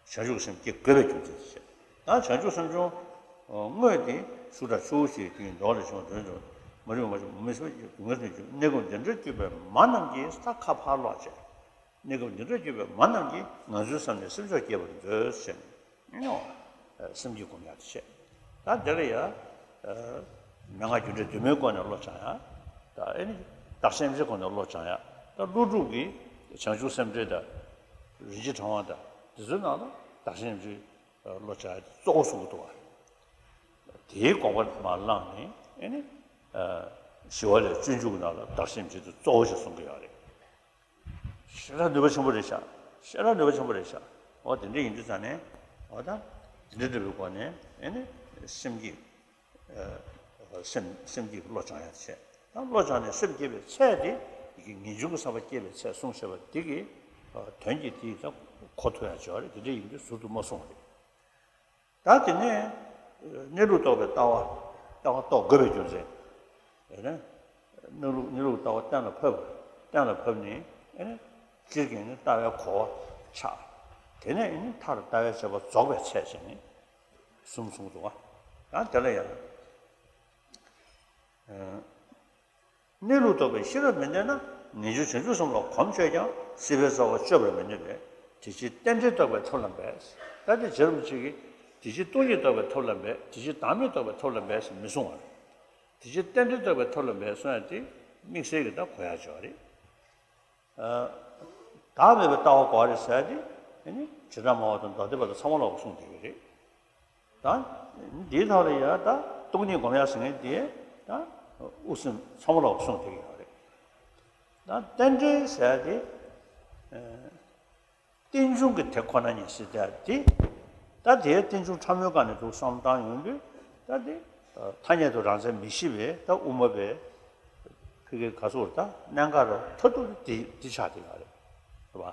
བྱང་ཆུབ་སེམས་བསྐྱེད་དགོས་པའི་རྒྱུ་མཚན་དེ་བཤད། ད་བྱང་ཆུབ་སེམས་མཆོག་དངོས་དེ་ཤུགས་དྲག་ཆུ་བོ་ཞིག་དེའི་མདོག་ལ་བྱུང་བ་དོན་ཀྱང་མ་རིག་མ་བྱུང་མི་སྲིད་པ་སྡུག་བསྔལ་དུ་གྱུར། གནས་སྐབས་འདི་འདྲར་གྱུར་པའི་མ་རྣམས་ཀྱིས། ད་ཁ་ཕར་ལོག་བྱས། གནས་སྐབས་འདི་འདྲར་གྱུར་པའི་མ་རྣམས་ཀྱིས། ངང་ཚུལ་བསམས་ནས་སེམས་མཆོག་བསྐྱེད་པར་མཛོད་ཟེར་ནས། སེམས་བསྐྱེད་སྒོམ་ཡག་དེ་བཤད། ད་འདི་ལ་ཡ། མན་ངག་རྒྱུ་འབྲས་དུ་མའི་སྒོ་ནས་བློ་སྦྱང་ཡག་ད་ཨེ་ནི་བདག་གཞན་སེམས་བསྐྱེད་སྒོ་ནས་བློ་སྦྱང་ཡག་ད་ཀླུ་སྒྲུབ་ཀྱིས་བྱང་ཆུབ་སེམས་འགྲེལ་དང་། རིན་ཆེན་ཕྲེང་བ་དང་། དེ་ཚོའི་ནང་ལ་བདག་གཞན་སེམས་བསྐྱེད་བློ་སྦྱང་ཡག་དེ་གཙོ་བོ་གསུང་གི་འདུག་བ། དེའི་དགོངས་པ་མར་བླངས་ནས་ཨེ་ནི། ཞི་བ་ལྷས་སྤྱོད་འཇུག་ནང་ལ་བདག་གཞན་སེམས་བསྐྱེད་དེ་གཙོ་བོ་ཞིག་གསུང་གི་ཡོད་རེད། ཞེ་དྲག་ནུས་པ་ཆེན་པོ་རེད་ཤག་ཞེ་དྲག་ནུས་པ་ཆེན་པོ་རེད་ཤག་འོ་དེ་འདྲ་ཡིན་དུས་ཙང་ནས། འོ་ད་དེ་འདྲ་འདྲ་བའི་སྒོ་ནས་ཨེ་ནི་སེམས་བསྐྱེད། སེམས་སེམས་བསྐྱེད་ཀྱི་བློ་སྦྱང་ཡག་བྱས། ད་བློ་སྦྱངས་ནས་སེམས་བསྐྱེད་པའི་ཚད་དེ་ཡི་གེ་ངེས་འབྱུང་གི་བསམ་པ་སྐྱེས་པའི་ཚད་གསུངས་བཞག་པ་འདི་གི་དོན་གྱི་དེ་ད་གོ་ཐུབ་ཡག་ཅིག་ཡོད་རེད། དེ་འདྲ་ཡིན་དུས་ཟུར་དུ་མ་གསུངས་པ་རེད། ད་དེ་ནས་གནས་ལུགས་རྟོགས་པའི་ལྟ་བ། ལྟ་བ་རྟོགས་དགོས་པའི་རྒྱུ་མཚན། དེ་ནས་གནས་ལུགས་གནས་ལུགས་ལྟ་བ་གཏན་ལ་ཕབ། གཏན་ལ་ཕབ་ནས་ཨེ་ནི་སྤྱིར་གྱིས་ནི་ལྟ་བའི་གོ་བ་ཆགས། དེ་ནས་ཨེ་ནི་མཐར་ལྟ་བའི་དཔྱད་པ་རྫོགས་པའི་ཚད་བྱས་ནས་གསུམ་གསུངས་འདུག་བ། ད་དེ་ལ་ཡང་། གནས་ལུགས་རྟོགས་པའི་ཤེས་རབ་མི་ལྡན་ན། ངེས་འབྱུང་བྱང་ཆུབ་སེམས་ལ་གོམས་བཅོས་ཀྱང་། སྲིད་པའི་རྩ་བ་གཅོད་པར་མི་ནུས་པས། དེ་ཕྱིར་རྟེན་འབྲེལ་རྟོགས་པའི་ཐབས་ལ་འབད། ད་དེ་རྗེ་རིན་པོ་ཆེ་གིས་དེ་ཕྱིར་སྟོང་ཉིད་རྟོགས་པའི་ཐབས་ལ་འབད། དེ་ཕྱིར་བདག་མེད་རྟོགས་པའི་ཐབས་ལ་འབད་ཟེར་མི་གསུང་བར། དེ་ཕྱིར་རྟེན་འབྲེལ་རྟོགས་པའི་ཐབས་ལ་འབད་གསུང་ཡ་དེ་དམིགས་བསལ་གྱི་ད་གོ་ཡ་ཅིག་རེད། བདག་མེད་པའི་ལྟ་བ་གོ་བ་རེད་ཟེར་ཡ་དེ་ཨ་ནི་བྱེ་བྲག་སྨྲ་བ་དང་མདོ་སྡེ་པ་དང་ཚང་མ་ལ་གསུངས་བསྡད་ཡོད་རེད། ད་འདིའི་ཐོག་ལ་ཡང་ད་སྟོང་ཉིད་སྒོམ་ཡག་ཟེར་མཁན་དེ་ད་དབུ་སེམས་ཚང་མ་ལ་གསུངས་བསྡད་ཀྱི་ཡོད་རེད། ད་རྟེན་འབྲེལ་ཟེར་ཡ་དེ་རྟེན་འབྱུང་གི་དེ་ཁོ་ན་ཉིད་ཟེར་ཡ་དེ། ད་དེའི་རྟེན་འབྱུང་ཕྲ་མོའི་སྒང་ནས་འདུག་བསམ་བཏང་ཡོང་དུས། ད་དེ་ཐ་སྙད་དུ་རང་མཚན་མི་ཤེས་པའི་ད་དབུ་མ་པའི་ཕ་གི་ག་ཚོད་ད་གནད་འགག་ར་མཐར་ཐུག་དེ་དེ་ཆགས་བསྡད་ཡོད་རེད། རེད་པ།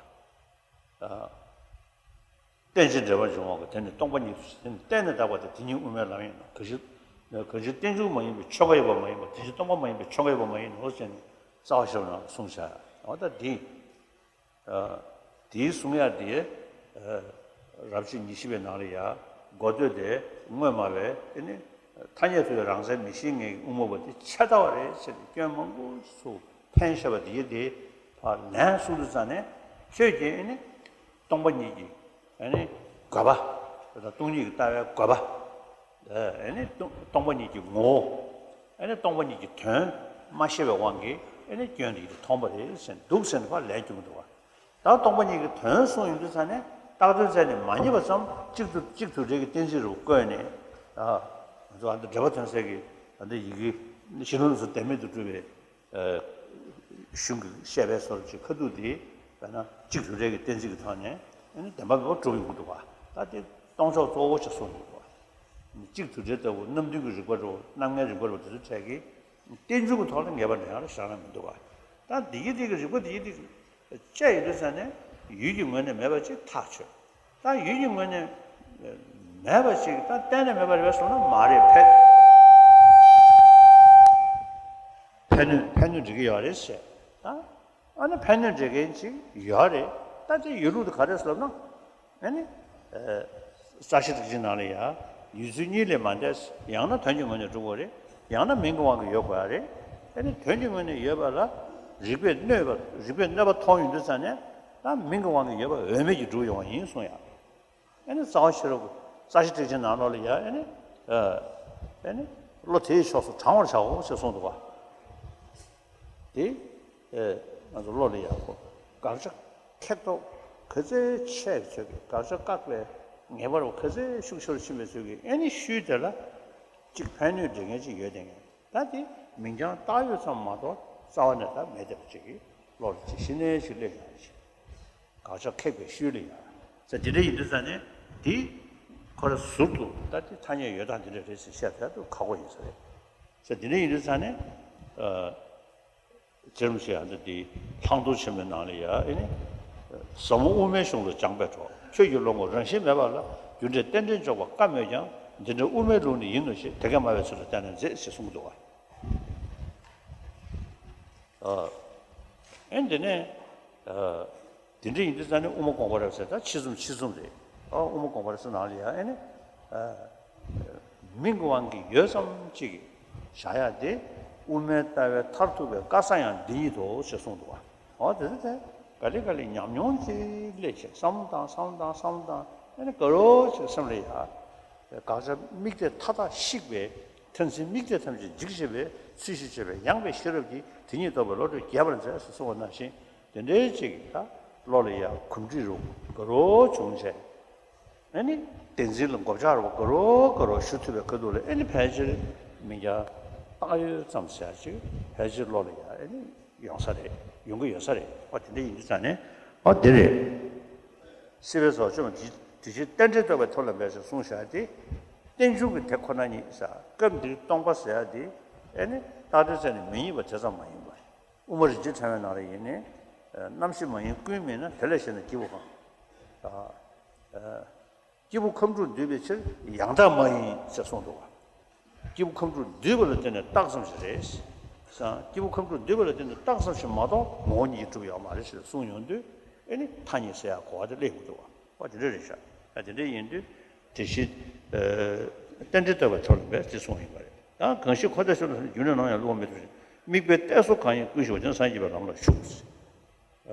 རྟེན་ཅིང་འབྲེལ་པར་འབྱུང་བ་གི་དེ་ནི་སྟོང་པ་ཉིད་དུ་ཟད། དེ་ནི་གཏན་ནས་དག་པ་སྟེ། དེ་ཉིད་དབུ་མའི་ལམ་ཡིན་ནོ། གང་ཕྱིར་གང་ཕྱིར་རྟེན་འབྱུང་མ་ཡིན་པའི་ཆོས་འགའ་ཡོད་པ་མ་ཡིན་པར། དེ་ཕྱིར་སྟོང་པ་མ་ཡིན་པའི་ཆོས་འགའ་ཡོད་པ་མ་ཡིན་ནོ་ཟེར་ནས་རྩ་བ་ཤེས་རབ་ནང་གསུངས་བཞག་འོ་ད་འདི། དེའི་གསུང་ཡ་དེ། རབ་བྱེད་ཉི་ཤུ་པའི་ནང་ལ་ཡ་འགོ་སྟོད་དེ་དངོས་སྨྲ་བས་དེ་ནི་ཐ་སྙད་དུ་ཡང་རང་མཚན་མི་ཤེས་མཁན་གྱི་དབུ་མ་པ་དེ་ཆད་ལྟ་བ་རེད་ཟེར་ནས་སྐྱོན་མང་པོ་ཚུར་འཕེན་བཞག་པ་དེ་ཡི་དེ་ཕར་ལན་གསུང་དུས་ཙང་ནས། ཁྱོད་ཀྱིས་ཨ་ནི་སྟོང་པ་ཉིད་ཀྱི་ཨ་ནི་དགོས་པ། དེ་དང་སྟོང་ཉིད་ཀྱི་ལྟ་བའི་དགོས་པ། ཨ་ནི་སྟོང་སྟོང་པ་ཉིད་ཀྱི་ངོ་བོ། ཨ་ནི་སྟོང་པ་ཉིད་ཀྱི་དོན་མ་ཤེས་པའི་དབང་གིས་ཨ་ནི་སྐྱོན་དེ་ཡིད་དུ་མཐོང་བ་རེད་ཟེར་འདུག་ཟེར་ནས་ཕར་ལན་བསྐྱོན་གྱི་འདུག་བ། ད་སྟོང་པ་ཉིད་ཀྱི་དོན་གསུངས་ཡོང་དུས་ཙ་ནས་རྟགས་དོན་རྩད་ནས་མ་རྙེད་པ་ཙམ་གཅིག་ཏུ་གཅིག་དུ་འབྲེལ་གྱི་གཏན་ཚིགས་རུ་བཀོད་ནས། ཨ་ང་ཚོ་ཨ་འདི་འགྲེལ་པ་དོན་གསལ་གྱི་ཨ་འདི་ཡི་གེ་གཞི་ལུགས་སུ་བདེན་མེད་དུ་གྲུབ་པའི་ཨ་གཞུང་གི་བཤད་པའི་སོར་གྱི་ཁ་ཐུག་དེ་དཔེར་ན་གཅིག་དུ་འབྲེལ་གྱི་གཏན་ཚིགས་ཀྱི་ཐོག་ནས་ཨ་ནི་བདེན་པ་མེད་པར་གྲུབ་ཡོང་གི་འདུག་བ། ད་དེ་སྟོང་ཕྱོགས་གཙོ་བོ་ཞིག་གསུངས་འདུག་བ། གཅིག་དུ་འབྲེལ་ལྟ་བུ་རྣམ་བདུན་གྱི་རིགས་པ་འགྲོ་རྣམ་ལྔའི་རིགས་པ་འགྲོ་དེ་ཚོ་འཕྲད་ཀྱི། རྟེན་འབྱུང་གི་ཐོག་ལ་ངེས་པ་འདྲ་ཡང་ལ་བཞག་ན་མི་འདུག་བ། ད་འདི་གི་འདི་གི་རིགས་པ་འདི་གི་འདི་གི་དཔྱད་ཡོད་དུས་ཙ་ནས་ཡུལ་གྱི་ངོས་ནས་མེད་པ་ཅིག་ཐག་ཆོད། ད་ཡུལ་གྱི་ངོས་ནས་མེད་པ་ཅིག་ད་གཏན་ནས་མེད་པ་རེད་པས་སོང་ན་མ་རེད། ཕན་ཕན་ནུས་ཕན་ནུས་འགྲིག་གི་ཡོད་རེད་ཟེར། ད་ཨ་ནི་ཕན་ནུས་འགྲིག་མཁན་ཅིག་ཡོད་རེད། ད་དེ་ཡོད་ལུགས་དེ་ག་རེ་ཟེར་ལབ་ན། ཨ་ནི། ཨ་རྩ་ཤེ་ཊཱིཀ་ཆེན་ནང་ལ་ཡ། ཡུལ་ཚུལ་གཉིས་ལས་མ་འདས། ཡང་ན་དོན་གྱི་ངོས་ནས་གྲུབ་དགོས་རེད། ཡང་ན་མིང་གི་དབང་གིས་ཡོད་དགོས་ཡ་རེད། ཨ་ནི་དོན་གྱི་ངོས་ནས་ཡོད་པ་ལ། རིགས་པས་གནོད་པ་རིགས་པས་གནོད་པ་མཐོང་ཡོང་དུས་ཙ་ནས། ད་མིང་གི་དབང་གིས་ཡོད་པ་འོས་མེད་ཀྱིས་གྲུབ་ཡོང་བ་ཡིན་གསུངས་ཡ། ཨ་ནི་རྩ་བ་ཤེས་རབ་ཀྱི་རྩ་ཤེ་ཊཱིཀ་ཆེན་ནང་ལོགས་ལ་ཡ་ཨ་ནི། ཨ་ནི། བློ་དེའི་ཕྱོགས་སུ་དྲང་བར་བྱའོ་ཞེས་གསུངས་འདུག་བ། དེ། ཨེ། ང་ཚོ་བློ་ལ་ཡག་པོ། དགག་བྱ་ཁེགས་ཐོག་ག་ཚོད་ཆེ་བའི་ཚོད་ཀྱི་དགག་བྱ་བཀག་པའི་ངེས་པར་ག་ཚོད་ཤུགས་ཆེ་རུ་ཕྱིན་པའི་ཚོད་ཀྱི་ཨེ་ནི་ཤུལ་དེ་ལ་གཅིག་ཕན་གནོད་འདྲེས་མཁན་ཅིག་ཡོད་དེ་ངས་ད་དེ་མིང་རྐྱང་བཏགས་ཡོད་ཙམ་མ་གཏོགས་རྩ་བ་ནས་ད་མེད་བསྡད་པ་ཅིག་གི་བློ་ལ་ཅིག་གཞི་ནས་ཅིག་སླེབས་ཡོང་ཅིག་དགག་བྱ་ཁེགས་པའི་ཤུལ་ལ་ཡང་ཟེར་དེ་འདྲ་ཡིན་དུས་ཙ་ནས་དེ་ཁོ་ར་ཟུར་དུ་ད་དེ་ཐ་སྙད་ཡོད་སྟངས་དེ་འདྲ་རེད་ཟེར་བཤད་ཐད་དུ་ཁག་པོ་ཡིན་ས་རེད་ཟེར་དེ་འདྲ་ཡིན་དུས་ཙ་ནས། རྗེ་རིན་པོ་ཆེ་ཡང་འདི་འདི་ལྷག་མཐོང་ཆེན་མོའི་ནང་ལ་ཡ་ཨེ་ནི། ཟབ་མོ་དབུ་མའི་གཞུང་ལ་སྦྱངས་པའི་གྲོགས། ཁྱོད་ཀྱི་བློ་ངོར་རང་བཞིན་མེད་པ་ལ། རྒྱུ་འབྲས་རྟེན་འབྲེལ་འཇོག་པ་དཀའ་མོད་ཀྱང་། འདི་འདྲའི་དབུ་མའི་ལུགས་ནི་ཡིན་ནོ་ཞེས། དེ་སྐད་སྨྲ་བའི་ཚུལ་ལ་བརྟེན་ནས་མཛད་ཅེས་གསུངས་འདུག་བ། ཨ། ཨེ་འདི་ནས། ཨ། དེ་འདྲ་ཡིན་དུས་ཙང་ནི་དབུ་མ་དགོངས་པ་རབ་གསལ་ད་ཕྱི་ཚུམ་ཕྱི་ཚུམ་རེད། ཨ་དབུ་མ་དགོངས་པ་རབ་གསལ་ནང་ལ་ཡ་ཨེ་ནི། ཨ། མིང་གི་དབང་གིས་ཡོད་ཙམ་ཅིག་བཞག་ཡ་དེ་དབུ་མའི་ལྟ་བའི་མཐར་ཐུག་པའི་བཀའ་གསང་ཡང་འདི་ཉིད་དོ་ཞེས་གསུངས་འདུག་བ། འོ་དེ་ཚོ་དེ་ག་ལེ་ག་ལེ་ཉམས་མྱོང་ཅིག་སླེབས་བྱས་བསམ་བློ་བཏང་བསམ་བློ་བཏང་བསམ་བློ་བཏང་ཨེ་ནི་དགའ་རོགས་ཅིག་སེམས་ལ་ཡ། དགག་བྱ་དམིགས་གཏད་མཐའ་དག་བཤིག་པའི་མཐར་འཛིན་དམིགས་གཏད་ཐམས་ཅད་འཇིག་བྱེད་པའི་ཚུལ་ཤེས་བྱེད་པའི་ཡངས་པའི་ཤེས་རབ་ཀྱིས་དེ་ཉིད་རྟོགས་པའི་བློ་གྲོས་རྒྱས་པར་མཛད་ཟེར་གསུངས་པ་ནང་བཞིན། དེ་འདྲའི་ཅིག་ད་བློ་ལ་ཡང་གོམས་འདྲིས་རུ་དགའ་རོགས་བྱུང་བྱས། ཨ་ནི་བདེན་འཛིན་ལ་མགོ་བཅག་རུ་དགའ་རོགས་དགའ་རོགས་ཞུ་ཐུབ་པའི་ཁ་ཐུག་ལ་ཨ་ནི་ཕལ་ཆེར་མི་འགྱང་བཏང་ཡོད་ཙམ་ཟེར་ཅིག་ཕལ་ཆེར་བློ་ལ་ཡང་ཨ་ནི་ཡོང་ས་རེད་ཡོང་གི་ཡོད་ས་རེད། ཨོ་དེ་འདྲ་ཡིན་དུས་ཙང་ནས་ཨོ་དེ་རེད། སྲིད་པའི་ཚོགས་བཅོམ་དེ་དེ་བཞིན་རྟེན་འབྲེལ་རྟོགས་པའི་ཐོག་ལ་འབད་ཞེས་གསུངས་བཞག་སྟེ། རྟེན་འབྱུང་གི་དེ་ཁོ་ན་ཉིད་ཟེར་སྐབས་འདིར་སྟོང་པ་ཟེར་ཡ་དེ་ཨེ་ནི་རྟགས་དོན་རྩད་ནས་མི་རྙེད་པ་དེ་ཙམ་མ་ཡིན་པར། དབུ་མ་རིན་ཆེན་ཕྲེང་བའི་ནང་ལ་ཡིན་ནི། རྣམ་ཤེས་མ་ཡིན་ཀུན་མིན་ན་དེ་ལས་གཞན་ན་སྐྱེས་བུ་གང་། སྐྱེས་བུ་ཁམས་དྲུག་འདུས་པའི་ཕྱིར་ཡང་དག་མ་ཡིན་ཟེར་གསུངས་འདུག་བ། སྐྱེས་བུ་ཁམས་དྲུག་འདུས་པ་ལ་བརྟེན་ནས་རྟགས་ཙམ་ཞིག་རེད། སངས་སྐྱེས་བུ་ཁམས་དྲུག་འདུས་པ་ལ་བརྟེན་ནས་རྟགས་ཙམ་ཞིག་མ་གཏོགས་ངོ་བོ་ཉིད་ཀྱིས་གྲུབ་ཡོད་མ་རེད་ཞེས་གསུངས་ཡོང་དུས་ཨེ་ནི་ཐ་སྙད་ཟེར་ཡག་གོ་བ་དེ་སླེབས་མི་འདུག་བ། ཨ་དེ་འདྲ་རེད་ཤག་ཨ་དེ་འདྲ་ཡིན་དུས་དེ་བཞིན་རྟེན་འབྲེལ་ལྟ་བའི་ཐོག་ལ་འབད་ཅེས་གསུངས་ཡིན་པ་རེད། ད་གང་ཞིག་འཁོར་འདས་སོགས་ལ་རྒྱུ་ནི་ནམ་ཡང་བསླུ་བ་མེད་དོ་ཞེས། དམིགས་པའི་གཏད་སོ་གང་ཡིན་ཀུན་ཞི་བ་ཅན་སངས་རྒྱས་པའི་ལམ་ལ་ཞུགས།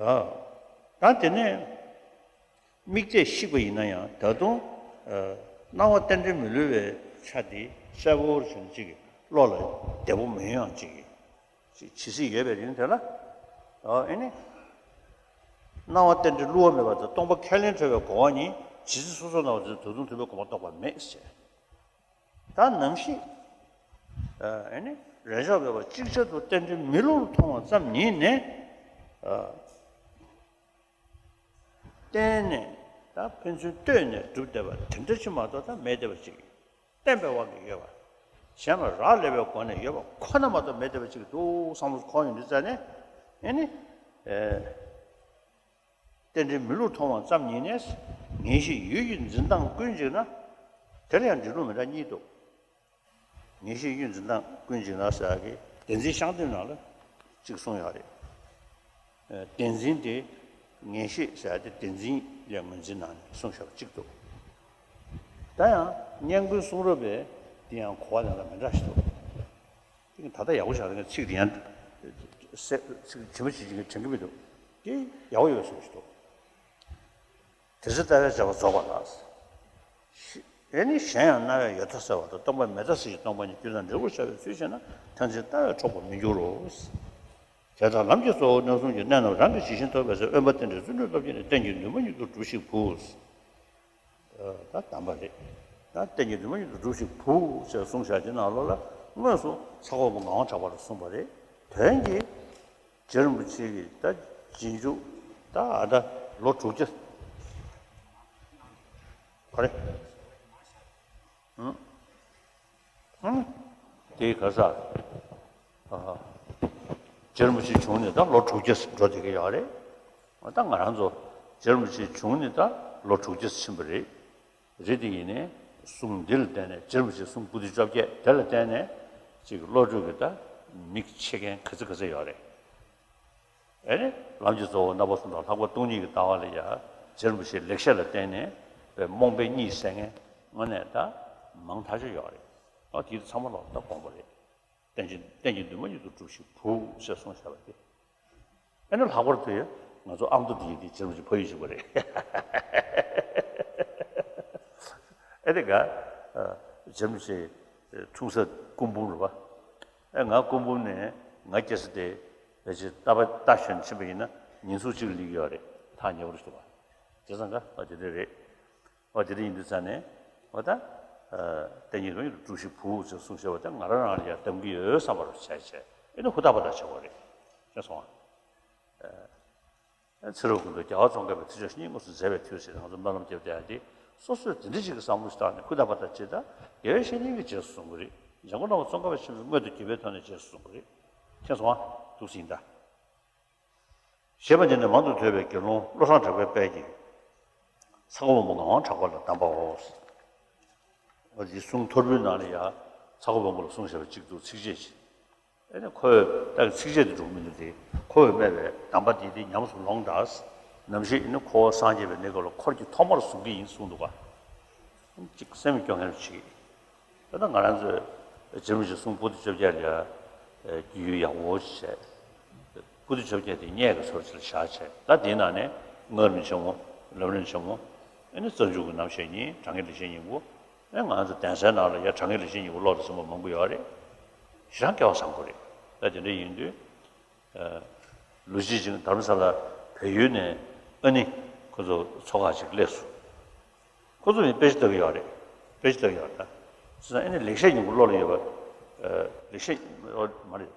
ཨ་ད་དེ་ནས། དམིགས་གཏད་བཤིག་པ་ཡིན་ན་ཡང་ད་དུང་། ཨ་སྣང་བ་རྟེན་འབྲེལ་མི་བསླུ་བའི་ཆ་དེ་གསལ་པོར་བྱུང་གཅིག་གི་བློ་ལ་བདེ་པོ་མི་ཡོང་ཡང་གཅིག་གི་ཅིག་ཇི་སྲིད་ཡོད་པའི་རིང་དེ་ལ། ཨ་ཨེ་ནི། སྣང་བ་རྟེན་འབྲེལ་བསླུ་བ་མེད་པ་དང་སྟོང་པ་ཁས་ལེན་བྲལ་བའི་གོ་བ་གཉིས་ཇི་སྲིད་སོ་སོར་སྣང་བ་དེ་ད་དུང་ཐུབ་པའི་གོ་འཕང་རྟོགས་པ་མེད་ཟེར། ད་ནམ་ཞིག་ཨ་ཨེ་ནི་རེས་འཇོག་མེད་པར་ཅིག་ཅར་དུ་རྟེན་འབྲེལ་མི་བསླུར་མཐོང་བ་ཙམ་ཉིད་ནས། ཨ། བརྟེན་ནས་ད་ཕན་ཚུན་ལྟོས་ནས་གྲུབ་བསྡད་པ་དེ་འདྲ་ཅིག་མ་གཏོགས་ད་མེད་བསྡད་པ་ཅིག་བརྟེན་པའི་དབང་གིས་ཡོད་པ། གཞན་ལ་རག་ལས་པའི་སྒོ་ནས་ཡོད་པ་ཁོ་ན་མ་གཏོགས་མེད་བསྡད་པ་ཅིག་འདུག་བསམ་བློ་འཁོར་ཡོང་དུས་ཙ་ནས་ཨེ་ནི། ཨེ། རྟེན་འབྲེལ་མི་བསླུར་མཐོང་བ་ཙམ་ཉིད་ནས། ངེས་ཤེས་ཡུལ་གྱི་འཛིན་སྟངས་ཀུན་འཇིག་ན། དེར་ཡང་འབྲེལ་ལུགས་མི་འདྲ་གཉིས་འདུག་ངེས་ཤེས་ཡུལ་འཛིན་སྟངས་ཀུན་འཇིག་ན་ཟེར་ཡག་གི་བདེན་འཛིན་ཤིང་རྟའི་ནང་ལ་གཅིག་གསུངས་ཡོད་རེད། ཨ་བདེན་འཛིན་དེ་ངེས་ཤེས་ཟེར་ཡག་དེ་བདེན་འཛིན་ལས་ངོས་འཛིན་ནང་ནས་གསུངས་བཞག་པ་གཅིག་འདུག་ད་ཡང་སྙན་ཀུན་གསུང་རབ་པས་དེ་ཡང་གོ་བ་ལེན་ལ་མི་འདྲ་ཞིག་འདུག་དེ་ད་ལྟ་ཡག་པོ་བཞག་ལ་ཚིག་དེ་ཡང་ཚིག་ཇི་མ་ཇི་བཞིན་དྲན་གྱི་མི་འདུག་དེ་ཡག་པོ་ཡོད་གསུངས་ཤིག་འདུག་དེ་ཚེ་ལྟ་བའི་བྱ་བ་རྫོགས་པ་ལ། ཤི་ དེ་ནི་གཞན་ཡང་རྣ་བས་ཡོད་མཐའ་གསལ་བ་དང་། སྟོང་པ་མེད་མཐའ་གསལ་ཞིང་སྟོང་པ་ཉིད། རྒྱུ་དང་འབྲས་བུར་ཤར་བའི་ཚུལ་ཤེས་ན། ཐམས་ཅད་ལྟ་བས་འཕྲོག་པར་མི་འགྱུར་རོ། དེ་ལྟར་ལམ་གྱི་གཙོ་བོ་རྣམ་གསུམ་གྱི། གནད་རྣམས་རང་གིས་ཇི་བཞིན་ཐོབ་པའི་ཚེ། དབེན་པ་རྟེན་འབྲེལ་བརྩོན་འགྲུས་སྟོབས་ཀྱིས་ནི། རྟེན་གྱི་འདུན་མ་ཉིད་དུ་སྒྲུབས་ཤིག་བུ། ད་གདམས་པ་རེད། ད་རྟེན་གྱི་འདུན་མ་ཉིད་དུ་སྒྲུབས་ཤིག་བུ་ཞེས་གསུངས་བཞག་དེ་ནང་ལོགས་ལ་དངོས་སུ་ཚ་ཁོ་པ་ངག་དབང་གྲགས་པ་ལ་གསུངས་པ་རེད། དོན་གྱིས་རྗེ་རིན་པོ་ཆེ་གིས་ད་རྗེས་འཇུག་ད་ཨ་ད་ལོ་དྲུག་ཅུ། ག་རེ། ཨང་། ཨང་། དེ་ག་ས། ཨ། རྗེ་རིན་པོ་ཆེ་བྱུང་ནས་ད་ལོ་དྲུག་ཅུ་འགྲོ་བསྡད་ཀྱི་ཡོད་རེད། ད་ང་རང་ཚོ་རྗེ་རིན་པོ་ཆེ་བྱུང་ནས་ད་ལོ་དྲུག་ཅུ་ཕྱིན་པ་རེད། རེད་དེ་ཡིན་ནའི་གསུང་འདི་ལ་བརྟེན་ནས་རྗེ་རིན་པོ་ཆེའི་གསུང་པོ་ཏི་བཅོ་བརྒྱད་དེ་ལ་བརྟེན་ནས་ཅིག་བློ་གྲོས་ཀྱི་ད་མིག་ཕྱེ་མཁན་ག་ཚོད་ག་ཚོད་ཡོད་རེད། ཨེ་ནི་ལམ་གྱི་གཙོ་བོ་རྣམ་པ་གསུམ་དང་ལྷག་པ་སྟོང་ཉིད་ཀྱི་ལྟ་བ་ལ་ཡ་རྗེ་རིན་པོ་ཆེའི་ལེགས་བཤད་ལ་བརྟེན་ནས་པའི་རྨོངས་པའི་གཉིད་སད་མཁན་དངོས་གནས་ད་མང་ཐག་ཆོད་ཡོད་རེད། ཨ་དེ་ཚང་མ་ལ་ད་དགོངས་པ་རེད། རྟེན་ཅིང་རྟེན་ཅིང་འདུན་མ་ཉིད་དུ་སྒྲུབས་ཤིག་བུ་ཞེས་གསུངས་བཞག་པ་དེ། ཨེ་ནི་ལྷག་པར་དུ་ང་ཚོ་ཨ་མདོ་འདི་ཡི་འདི་རྗེ་རིན་པོ་ཆེ་ཕ་ཡུལ་གཅིག་པ་རེད། ཨེ་ནི་ང་རྗེ་རིན་པོ་ཆེ་འཁྲུངས་ས་སྐུ་འབུམ་རེད་པ། ཨེ་ང་སྐུ་འབུམ་ནས་ང་སྐྱེས་ས་དེ་ཕལ་ཆེར་རྟ་པ་རྟ་ཞོན་ཕྱིན་པ་ཡིན་ན་ཉིན་ཚུགས་གཅིག་སླེབས་ཀྱི་ཡོད་རེད། ཐག་ཉེ་པོ་རེད་འདུག་པ། བྱས་ཙང་ཀ་ཨ་དེ་འདྲ་རེད། ཨོ་དེ་འདྲ་ཡིན་དུས་ཙང་ནས་ཨོ་ད་རྟེན་ཅིང་འདུན་མ་ཉིད་དུ་སྒྲུབས་ཤིག་བུ་ཞེས་གསུངས་བཞག་པ་དེ་ང་རང་རང་ལ་ཡང་གདམ་གྱི་ཡོད་བསམ་པ་རུ་བྱས་བྱས་ཨེ་ནི་ཧུར་ཐག་པ་ཐག་བྱེད་དགོས་རེད། ཤེས་སོང་ཨ། ཚེ་རབས་ཀུན་ཏུ་རྒྱལ་བ་ཙོང་ཁ་པའི་ཚེ་ཆོག་བཤེས་གཉེན་དངོས་སུ་མཛད་པའི་དུས་ཟེར་ང་ཚོ་སྨོན་ལམ་རྒྱབ་བསྡད་ཡ་དེ་སོ་སོས་དེ་འདྲ་ཞིག་གི་བསམ་བློ་ཞིག་བཏང་ནས་ཧུར་ཐག་པ་ཐག་བྱེད། ད་རྒྱལ་བའི་བཤེས་གཉེན་གྱིས་རྗེས་སུ་བཟུང་གི་རེད། འཇམ་མགོན་རིན་པོ་ཆེ་ཙོང་ཁ་པའི་ཆེད་དུ་མངོན་དུ་གྱུར་པའི་ཐོག་ནས་རྗེས་སུ་བཟུང་གི་རེད། མཁྱེན་སོང་ཨ། འདུག་སེ་ཡིན་ད། ཞེས་པ་འདི་ནི་མང་དུ་ཐོས་པའི་དགེ་སློང་བློ་བཟང་གྲགས་པའི་དཔལ་གྱིས་ཚ་ཁོ་པ་ངག་དབང་གྲགས་པ་ལ་གདམས་པའོ། འོ་དེ་གསུང་ཐོར་བུའི་ནང་ལ་ཡང་ཚ་ཁོ་པ་ལ་གསུངས་བཞག་པ་གཅིག་འདུག་ཚིགས་བཅད་ཅིག་ཨེ་ནི་ཁོས་ད་ཚིགས་བཅད་དེ་འགྲོ་གི་མི་འདུག་སྟེ། ཁོས་སྨྲས་པའི་གདམས་པ་འདི་དེ་ཉམས་སུ་ལོངས་དང་། ནམ་ཞིག་ཨེ་ནི་ཁོ་བོ་སངས་རྒྱས་པའི་གནས་སྐབས་ལ་འཁོར་གྱིས་ཐོག་མར་བཟུང་གི་ཡིན་གསུངས་འདུག་ག་ཅིག་སེམས་སྐྱོ་མཁན་ཅིག་ད་ལྟ་ང་རང་ཚོས་རྗེ་རིན་པོ་ཆེའི་གསུང་པོ་ཏི་བཅོ་བརྒྱད་ལ་ཡང་རྒྱུས་ཡོད་ཡག་པོ་བྱས། པོ་ཏི་བཅོ་བརྒྱད་དེ་སྙད་ཀྱི་ཚོར་ཅིག་ལ་བཞག་བྱས། ད་དེའི་ནང་ནས་སྔགས་རིམ་ཆེན་མོ། ལམ་རིམ་ཆེན་མོ། ཨེ་ནི་རྩ་འཇུག་གི་རྣམ་བཤད་གཉིས། དྲང་ངེས་ལེགས་བཤད་སྙིང་པོ། ཨེ་ང་ཚོ་གདན་སའི་ནང་ལ་ཡང་དྲང་ངེས་ལེགས་བཤད་སྙིང་པོ་ཀློག་དང་ཟེར་མཁན་མང་པོ་ཡོད་རེད། ཞེ་དྲག་སྐལ་བ་བཟང་པོ་རེད། ད་དེ་འདྲ་ཡིན་དུས། ལོ་གཅིག་ཅིག་དྷ་རམ་ས་ལ་བལ་ཡུལ་ནས་ཨ་ནི་ཁོ་ཚོ་ཚོགས་ཁག་ཅིག་སླེབས་སོང་། ཁོ་ཚོ་ནི་དཔེ་ཆ་ལྟ་གི་ཡོད་རེད། དཔེ་ཆ་ལྟ་གི་ཡོད་རེད་ད། བྱས་ཙང་ཨ་ནི་ལེགས་བཤད་སྙིང་པོ་ཀློག་ལ་ཡོད་པ། ལེགས་བཤད་མ་རེད།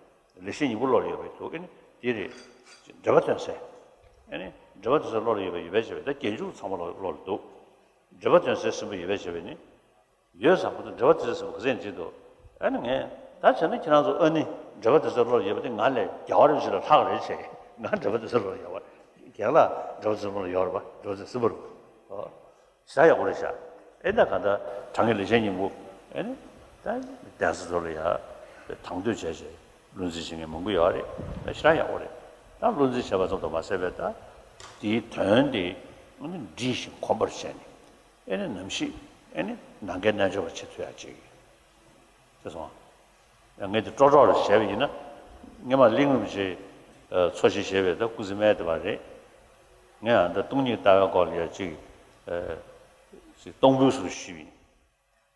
ལེགས་བཤད་སྙིང་པོ་ཀློག་ལ་ཡོད་པ་འདུག་ཨ་ནི་དེ་རེད། འགྲེལ་པ་དོན་གསལ། ཨ་ནི་འགྲེལ་པ་དོན་གསལ་ཀློག་ལ་ཡོད་པ་ཡོད་པས་བྱས་པས་ད་རྒྱན་འཇུག་ཚང་མ་ཀློག་ཀློག་ལ་འདུག་འགྲེལ་པ་དོན་གསལ་གསུམ་པ་ཡོད་པས་བྱས་པས་ནི། ཡོད་བསམ་པ་དང་འགྲེལ་པ་དེ་ཚོ་ག་ཚད་བྱེད་འདུག་ཨ་ནི་ངས་ད་བྱས་ན་ཁྱེད་རང་ཚོ་ཨ་ནི་འགྲེལ་པ་དེ་ཚོ་ཀློག་ཡོད་པ་དེ་ང་ལས་རྒྱལ་བ་རིན་པོ་ཆེ་ལ་ལྷག་རེད་བྱས། ང་འགྲེལ་པ་དེ་ཚོ་ཀློག་ཡོད་པ་རྒན་ལགས་འགྲེལ་པ་དེ་ཚོ་ཀློག་ཡོད་རེད་པ། འགྲེལ་པ་དེ་ཚོ་ཟིན་པ་རེད་པ། ཨོ། ཞེ་དྲག་ཡག་པོ་རེད་ཤག་ཨེ་ད་ག་ད་དྲང་ངེས་ལེགས་བཤད་སྙིང་པོ། ཨེ་ནི་ད་གདན་ས་ཚོ་ལ་ཡ་དང་དོད་བྱས་བྱས་བློ་འཛིན་བྱེད་མཁན་མང་པོ་ཡོད་རེད། ཞེ་དྲག་ཡག་པོ་རེད། ད་བློ་འཛིན་བྱས་པ་ཙམ་དུ་མ་ཟད་པའི་ད་དེའི་དོན་དེ་ཨ་ནི་འདྲིས་ཤིང་གོམས་པར་བྱས་ནས། ཨེ་ནི་ནམ་ཞིག་ཨེ་ནི་ནམ་མཁའི་རྣལ་འབྱོར་པ་བྱེད་ཐུབ་ཡག་ཅིག་ཅེས་གསུངས། ཡང་ངས་དེ་ཀྲོག་ཀྲོག་རེ་བྱས་པ་ཡིན་ན། སྔོན་མ་གླིང་རིན་པོ་ཆེ་འཚོ་ཞིང་གཞེས་པའི་ད་སྐུ་ཚེ་སྨད་དེ་བ་རེད། ངས་ཨ་ད་སྟོང་ཉིད་ལྟ་བའི་སྐོར་ལ་ཡ་ཅིག་ཅིག་གཏོང་ཕོད་སུ་ཞུས་པ་ཡིན།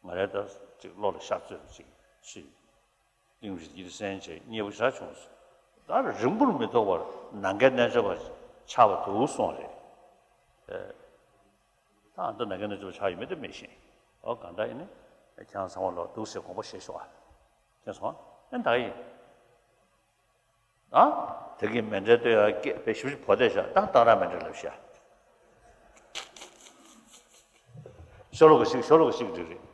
ང་རའི་ད་ཅིག་བློ་ལ་ཤར་ཚོད་ཅིག་ཞུས། གླིང་རིན་པོ་ཆེ་ཡིད་སེམས་བྱས་མཉེས་པོ་ཞེ་དྲག་བྱུང་སོང་། ད་རིང་པོར་མི་ཐོགས་པར་ནམ་མཁའི་རྣལ་འབྱོར་པ་ཆགས་པ་འདུག་གསུངས་རེད། ད་ཨ་ད་ནམ་མཁའི་རྣལ་འབྱོར་པ་ཆགས་ཡོད་མེད་དེ་མི་ཤེས། ཨོ་གང་ལྟར་ཡིན་ནི་ཁྱེད་རང་ཚང་མ་ལོག་འདུག་སེ་དགོངས་པ་བཞེས་ཤོག་ཨ། མཁྱེན་སོང་ཨ། ཨེ་ད་ཡིན། ཨ། དེ་གི་མཎྜལ་སྟོན་ཡ་སྐད་དཔེ་ཞིབ་ཞིབ་གོ་བསྡད་ཤག་ད་གཏང་རག་མཎྜལ་ལབ་ཤག་ཤོ་ལོ་ཀ་ཞིག་ཤོ་ལོ་ཀ་ཞིག་འགྲིག་རེད།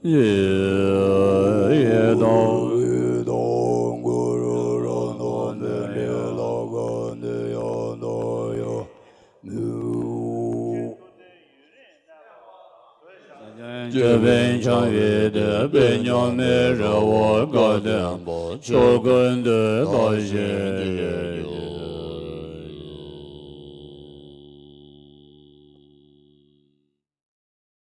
ཡི་ཡི་དང་། དང་གུ་རུ་རང་དང་མི་འབྲལ་ལ་ག་ནས་ཡང་དང་ཡང་མི་འོང་། ཅེས་པའི་འཆང་བའི་དེད་དཔོན་མཉམ་མེད་རི་བོ་དགའ་ལྡན་པ་ཆོས་ཀུན་འདུས་ལ་ཞེན་བྱེད་ཀྱི།